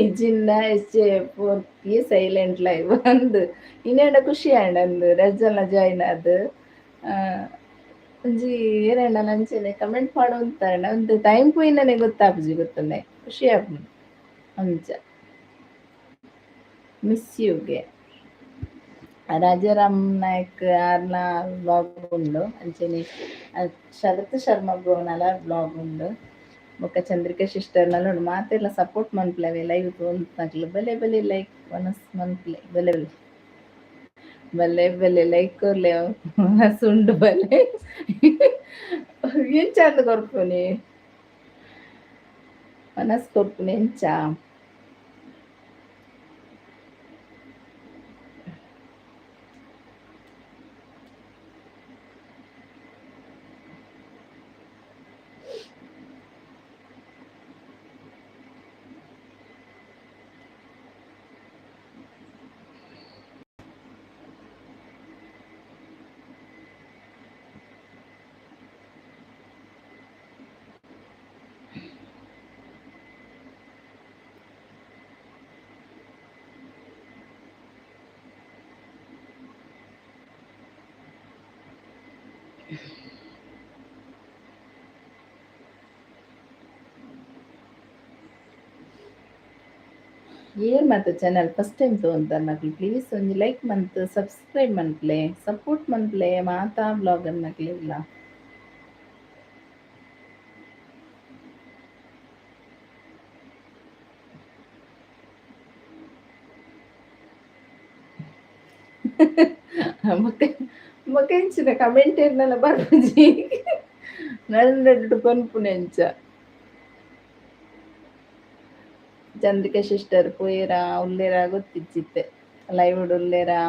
ಇಜ್ಜಿಂಡ ಎಸ್ ಪೋರ್ತಿ ಸೈಲೆಂಟ್ ಲೈವ್ ಅಂದ್ ಇನ್ನೇಂಡ ಖುಷಿ ಆಂಡ್ ಅಂದ್ ರಜಲ ಜಾಯಿನ್ ಆದ್ ಒಂಜಿ ಏರಂಡ ಅಂಚನೆ ಕಮೆಂಟ್ ಮಾಡುವಂತ ಒಂದು ಟೈಮ್ ಪೋಯಿನನೆ ಗೊತ್ತಾಪುಜಿ ಗೊತ್ತುಂಡೆ ಖುಷಿ ಆಪುಂಡು ಅಂಚ ಮಿಸ್ ಯುಗೆ. ರಾಜಾರಾಮ್ ನಾಯಕ್ ಆರ್ನ ಬ್ಲಾಗ್ ಉಂಡು ಅಂಚನೆ ಶರತ್ ಶರ್ಮಾ ಬ್ರೋನಲ ಬ್ಲಾಗ್ ಉಂಡು ಬೊಕ್ಕ ಚಂದ್ರಿಕಾ ಸಿಸ್ಟರ್ನಲ ಉಂಡು ಮಾತೆರ್ಲ ಸಪೋರ್ಟ್ ಮನ್ಪುಲೆ ಲೈವ್ ತೂವೊಂದು ಬಲೆ ಬಲೆ ಲೈಕ್ ವನಸ್ ಮನ್ಪುಲೆ ಬಲೆ ಬಲೆ ಬಲೆ ಬಲೆ ಲೈಕ್ ಕೊರ್ಲೆ ವನಸ್ ಉಂಡು ಬಲೆ ಎಂಚ ಅಂದ್ ಕೊರ್ಪುನಿ ವನಸ್ ಕೊರ್ಪುನಿ ಎಂಚ. ಏರ್ ಮಾತ ಚಾನಲ್ ಫಸ್ಟ್ ಟೈಮ್ ತೂವೊಂತರ್ನಕ್ಲು ಪ್ಲೀಸ್ ಒಂಜಿ ಲೈಕ್ ಮಂತ್ ಸಬ್ಸ್ಕ್ರೈಬ್ ಮನ್ಪುಲೆ ಸಪೋರ್ಟ್ ಮನ್ಪುಲೆ ಮಾತಾ ಬ್ಲಾಗರ್ ನಕ್ಲೆಗ್ಲ. ಬೊಕ್ಕ ಎಂಚಿನ ಕಮೆಂಟ್ ಏರ್ನಲ ಬರ್ಪುಜಿ ನಡುನಡುಟು ಪನ್ಪುನೆ ಅಂಚ. ಚಂದ್ರಿಕಾ ಸಿಸ್ಟರ್ ಪೋಯೆರಾ ಉಲ್ಲೇರಾ ಗೊತ್ತಿಜ್ಜಿತ್ತೆ ಲೈವ್ ಉಲ್ಲೇರಾ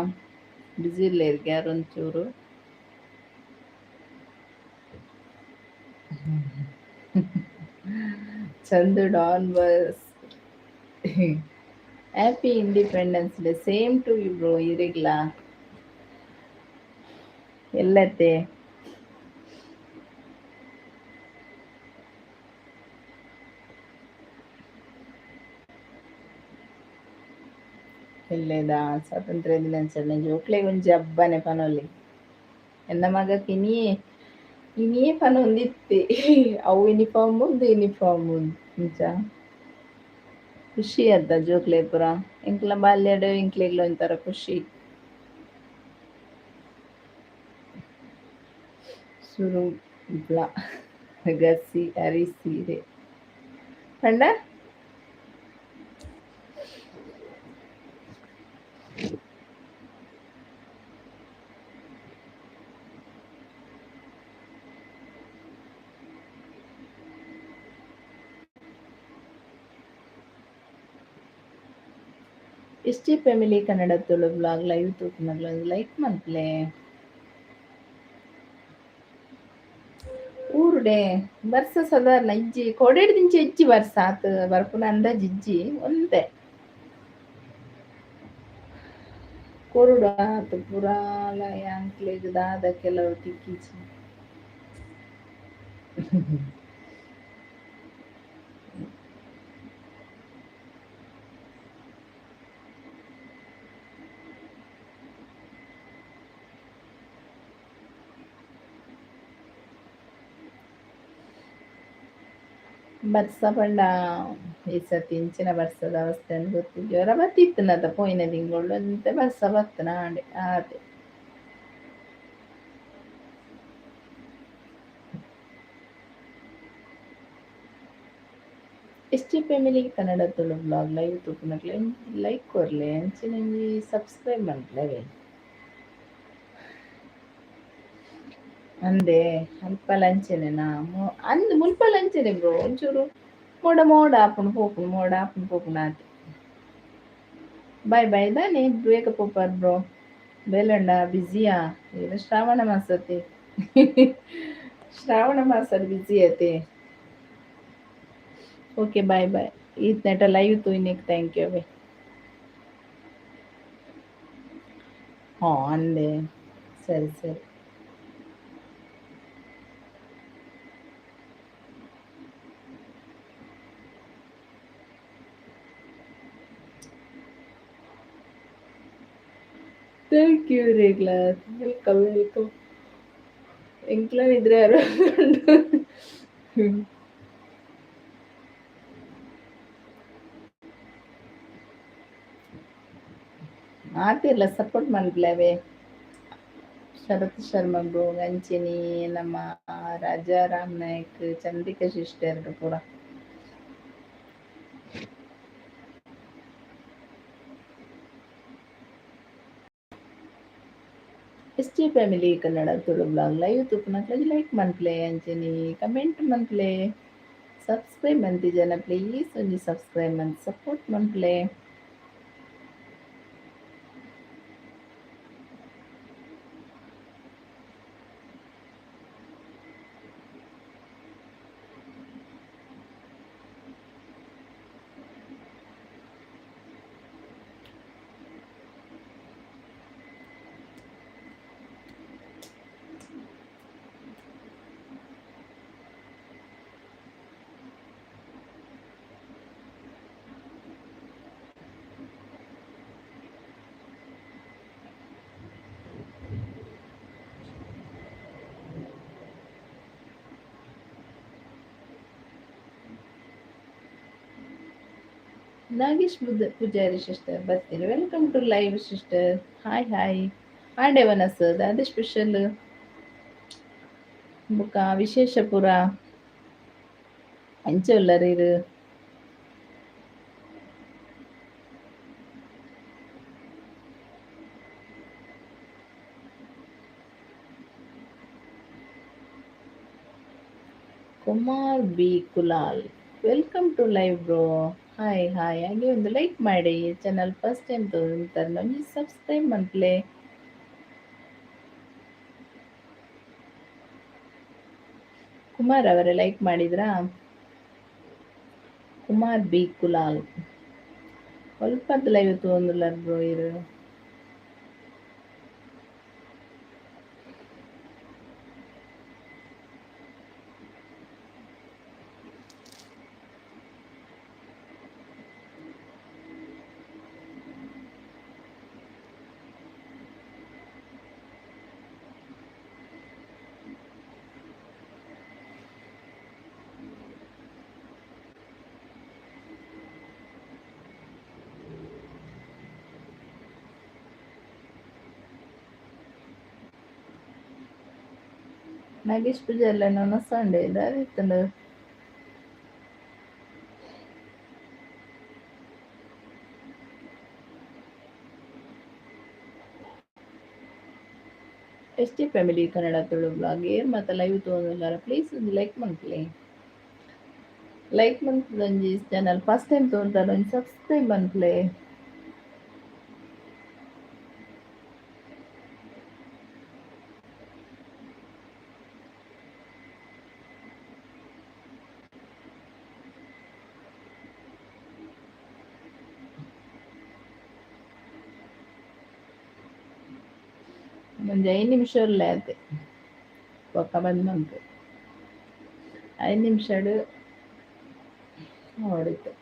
ಬಿಸಿ ಉಲ್ಲೇರ್ಗೆ ಯಾರು ಒಂಚೂರು. Chandu don bus. Happy Independence Day same to you bro ಇರೆಗ್ಲಾ ಎಲ್ಲತೆ. ಎಲ್ಲೆದ ಸ್ವಾತಂತ್ರ್ಯ ದಿನಾಚರಣೆ ಜೋಕ್ಲೆಗ್ ಒಂಜಿ ಹಬ್ಬನೆ ಪನೊಲಿ. ಎನ್ನ ಮಗಕ್ ಇನಿಯೇ ಇನಿಯೇ ಪನೊಂದಿತ್ತೆ ಅವು ಯೂನಿಫಾರ್ಮ್ ಉಂದು ಯೂನಿಫಾರ್ಮ್ ಇಂಚ ಖುಷಿ ಅತ್ತ ಜೋಕ್ಲೆ ಪೂರ ಎಂಕ್ಲ ಬಾಲ್ಯಡ್ ಎಂಕ್ಲೆಗ್ಲ ಒಂಥರ ಖುಷಿ. ಸುರು ಗಸಿ ಅರಿಸೀರೆ ಪಂಡ. S T family Kannada Tulu blog live ತೂಪುನಗ್ಲ ಒಂಜಿ ಲೈಕ್ ಮನ್ಪುಲೆ. ಊರುಡೆ ಬರ್ಸ ಸಾಧಾರಣ ಇಜ್ಜಿ ಕೋಡೆಡ್ದಿಂಚಿ ಇಜ್ಜಿ ಬರ್ಸ ಆತ್ ಬರ್ಪುನ ಅಂದಾಜ್ ಇಜ್ಜಿ ಒಂತೆ. ಕೊರುಡು ಆತ್ ಪುರಾಲ ಯಾಂಕ್ಲೆಗ್ ದಾದ ಕೆಲವು ತಿಕ್ಕಿಜಿ. ಬರ್ಸ ಪಂಡ ಈ ಸರ್ತಿ ಇಂಚಿನ ಬರ್ಸದ ಅವಸ್ಥೆ ಅಂದ್ ಗೊತ್ತಿಜ್ಜಿ ಒರ ಬತ್ತಿತ್ತುನತ ಪೋಯಿನ ತಿಂಗೊಳು ಒಂತೆ ಬರ್ಸ ಬತ್ತುನ ಆಂಡೆ ಆತೆ. S T family Kannada Tulu blog live ತೂಪುನಕ್ಲೆ like ಕೊರ್ಲೆ ಅಂಚನೆ ಒಂಜಿ ಸಬ್ಸ್ಕ್ರೈಬ್ ಮನ್ಪುಲೆ. ಅಂದೆ ಅಲ್ಪ ಲಂಚನೆನಾ ಅಂದ್ ಮುಲ್ಪ ಲಂಚನೆ ಬ್ರೋ ಒಂಚೂರು ಮೋಡ ಮೋಡ ಆಪುಂಡು ಪೋಪುಂಡು ಮೋಡ ಆಪುಂಡು ಪೋಪುಂಡು ಆತೆ. ಬಾಯ್ ಬಾಯ್ ದಾನೆ ಬೇಗ ಪೋಪರ್ ಬ್ರೋ ಬೇಲಂಡ ಬಿಸಿಯಾ ಇದು ಶ್ರಾವಣ ಮಾಸತೆ ಶ್ರಾವಣ ಮಾಸ ಬಿಸಿ ಅತೆ. ಓಕೆ ಬಾಯ್ ಬಾಯ್ ಈತ್ ನೆಟ ಲೈವ್ ತೂಯಿನೆಕ್ thank you ಅವೇ. ಹಾಂ ಅಂದೆ ಸರಿ ಸರಿ. Thank you ರೇಗ್ಲಾ welcome welcome. ಎಂಕ್ಲ ನಿದ್ರೆ ಬರೊಂದುಂಡು. ಮಾತೆರ್ಲ ಸಪೋರ್ಟ್ ಮನ್ಪುಲೆ ಶರತ್ ಶರ್ಮಾ ಬ್ರೋ ಅಂಚೆನೆ ನಮ್ಮ ರಾಜಾರಾಮ್ ನಾಯ್ಕ್ ಚಂದ್ರಿಕಾ ಸಿಸ್ಟರ್ ಪೂರ. S T family Kannada Tulu blog live ತೂಪುನಕ್ಲೆಗ್ like ಮನ್ಪುಲೆ ಅಂಚೆನೆ ಕಮೆಂಟ್ ಮನ್ಪುಲೆ ಸಬ್ಸ್ಕ್ರೈಬ್ ಮಂತಿಜನ ಪ್ಲೀಸ್ ಒಂಜಿ ಸಬ್ಸ್ಕ್ರೈಬ್ ಮಂತ್ ಸಪೋರ್ಟ್ ಮನ್ಪುಲೆ. ನಾಗೇಶ್ ಪೂಜಾರಿ ಸಿಸ್ಟರ್ ಬರ್ತೀರಿ welcome to live sister hi hi. ಆಂಡೆ ಸರ್ ದಾದ ಸ್ಪೆಷಲ್ ಬೊಕ ವಿಶೇಷ ಪೂರ ಅಂಚ ಉಲ್ಲರ್ ಇರು. Kumar B Kulal, welcome to live bro. Hi hi. ಹಾಗೆ ಒಂದು ಲೈಕ್ ಮಾಡಿ. ಚಾನಲ್ ಫಸ್ಟ್ ಟೈಮ್ ತೋಂತಾರೆ ಒಂಜಿ ಸಬ್ಸ್ಕ್ರೈಬ್ ಮನ್ಪುಲೆ. ಕುಮಾರ್ ಅವರೇ ಲೈಕ್ ಮಾಡಿದ್ರಾ? ಕುಮಾರ್ ಬಿ ಕುಲಾಲ್ ಒಲ್ಪದ ಲೈವ್ ತೂವೊಂದುಲ್ಲರ್ ಬ್ರೋ ಇರು. Nagesh ಪೂಜಾರ್ಲ ನೊನಸಂಡೆ ದಾದಿತ್ತುಂಡು. S T family Kannada Tulu blog ಏರ್ ಮಾತ ಲೈವ್ ತೂವೊಂದುಲ್ಲಾರ ಪ್ಲೀಸ್ ಒಂಜಿ ಲೈಕ್ ಮನ್ಪುಲೆ. ಲೈಕ್ ಮನ್ಪುದೊಂಜಿ ಚಾನಲ್ ಫಸ್ಟ್ ಟೈಮ್ ತೂವೊಂತಾರ ಒಂಜಿ ಸಬ್ಸ್ಕ್ರೈಬ್ ಮನ್ಪುಲೆ. ಒಂಜಿ 5 ನಿಮಿಷ ಉಲ್ಲೆ ಆತೆ ಬೊಕ್ಕ ಬಂದ್ ಮನ್ಪು. 5 ನಿಮಿಷಡ್ ಹೊಡಿತು.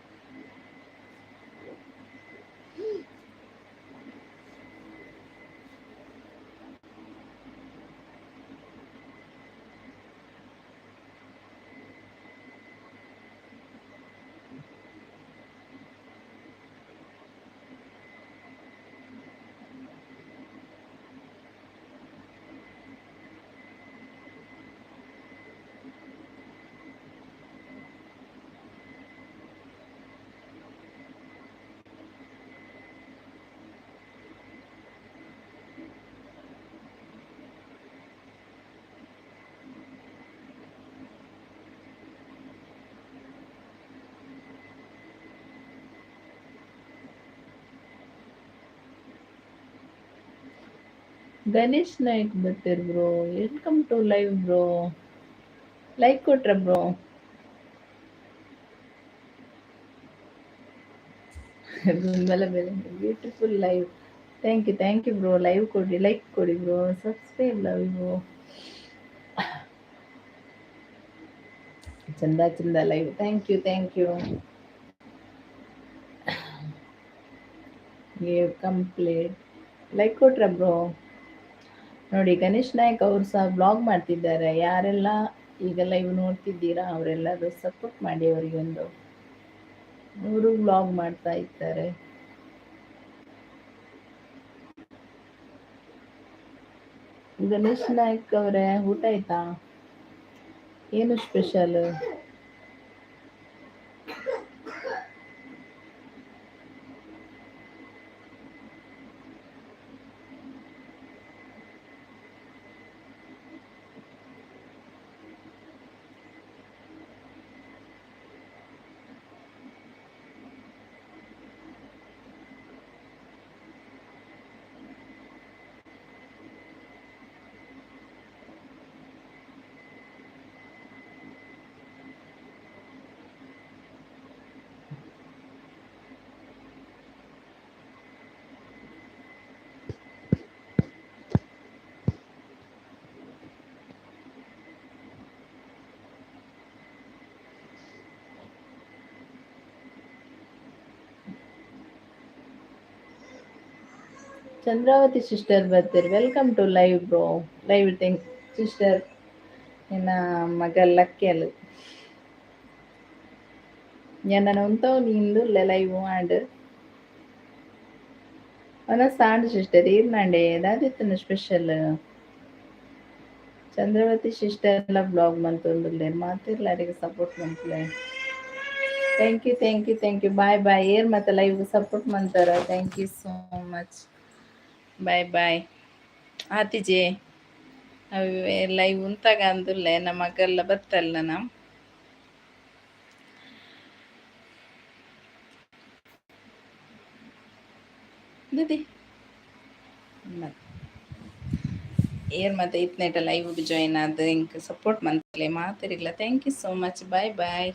ಗಣೇಶ್ ನಾಯ್ಕ್ ಬರ್ತೀರ್ bro, welcome to live bro. Like ಕೊಟ್ರ ಬ್ರೋ? ಬೆಲೆ ಬೆಲೆ beautiful live. Thank you thank you bro. Live ಕೊಡಿ, ಲೈಕ್ ಕೊಡಿ ಬ್ರೋ, ಸಬ್ಸ್ಕ್ರೈಬ್ ಲೈವ್ ಬ್ರೋ. ಚಂದ ಚಂದ live. Thank you thank you. Give complete like ಕೊಟ್ರ ಬ್ರೋ? ನೋಡಿ ಗಣೇಶ್ ನಾಯ್ಕ್ ಅವರು ಸಹ ಬ್ಲಾಗ್ ಮಾಡ್ತಿದ್ದಾರೆ. ಯಾರೆಲ್ಲ ಈಗ ಲೈವ್ ನೋಡ್ತಿದ್ದೀರಾ ಅವರೆಲ್ಲರೂ ಸಪೋರ್ಟ್ ಮಾಡಿ ಅವರಿಗೊಂದು. ಅವರು ಬ್ಲಾಗ್ ಮಾಡ್ತಾ ಇದ್ದಾರೆ. ಗಣೇಶ್ ನಾಯ್ಕ್ ಅವರೇ ಊಟ ಆಯ್ತಾ? ಏನು ಸ್ಪೆಷಲ್? ಚಂದ್ರಾವತಿ ಸಿಸ್ಟರ್ ಬರ್ತೀರಿ, welcome to live bro. Live thank sister. ನಿನ್ನ ಮಗ ಲಕ್ಕೆಲ್ ನನ್ನ ಉಂತವು ನಿಂದು ಲೈವ್ ಆಂಡ್ ಅವನ ಸಾಂಡ್ ಸಿಸ್ಟರ್ ಈರ್ನಾಂಡೆ ದಾದಿತ್ತನ ಸ್ಪೆಷಲ್. ಚಂದ್ರವತಿ ಸಿಸ್ಟರ್ ಎಲ್ಲ ಬ್ಲಾಗ್ ಮಂತೊಂದುಲ್ಲೆರ್ ಮಾತೆರ್ಲಾರಿಗೆ support ಮನ್ಪುಲೆ. Thank you thank you thank you. Bye bye. ಏರ್ ಮತ್ತೆ ಲೈವ್ ಸಪೋರ್ಟ್ ಮಂತಾರ. Thank you so much. Bye bye. ಆತಿಜೆ live ಉಂತಾಗ ಅಂದುಲ್ಲೆ ನಮ್ಮ ಮಗಲ್ಲ ಬತ್ತಲ್ಲ ನಾ. ದದಿ. ಏರ್ ಮತ್ತೆ ಇತ್ನೇಟ ಲೈವ್ ಜಾಯಿನ್ ಆದ್ ಎಂಕ್ support ಮಂತ್ಲೆ ಮಾತೆರಿಗ್ಲ thank you so much. Bye bye.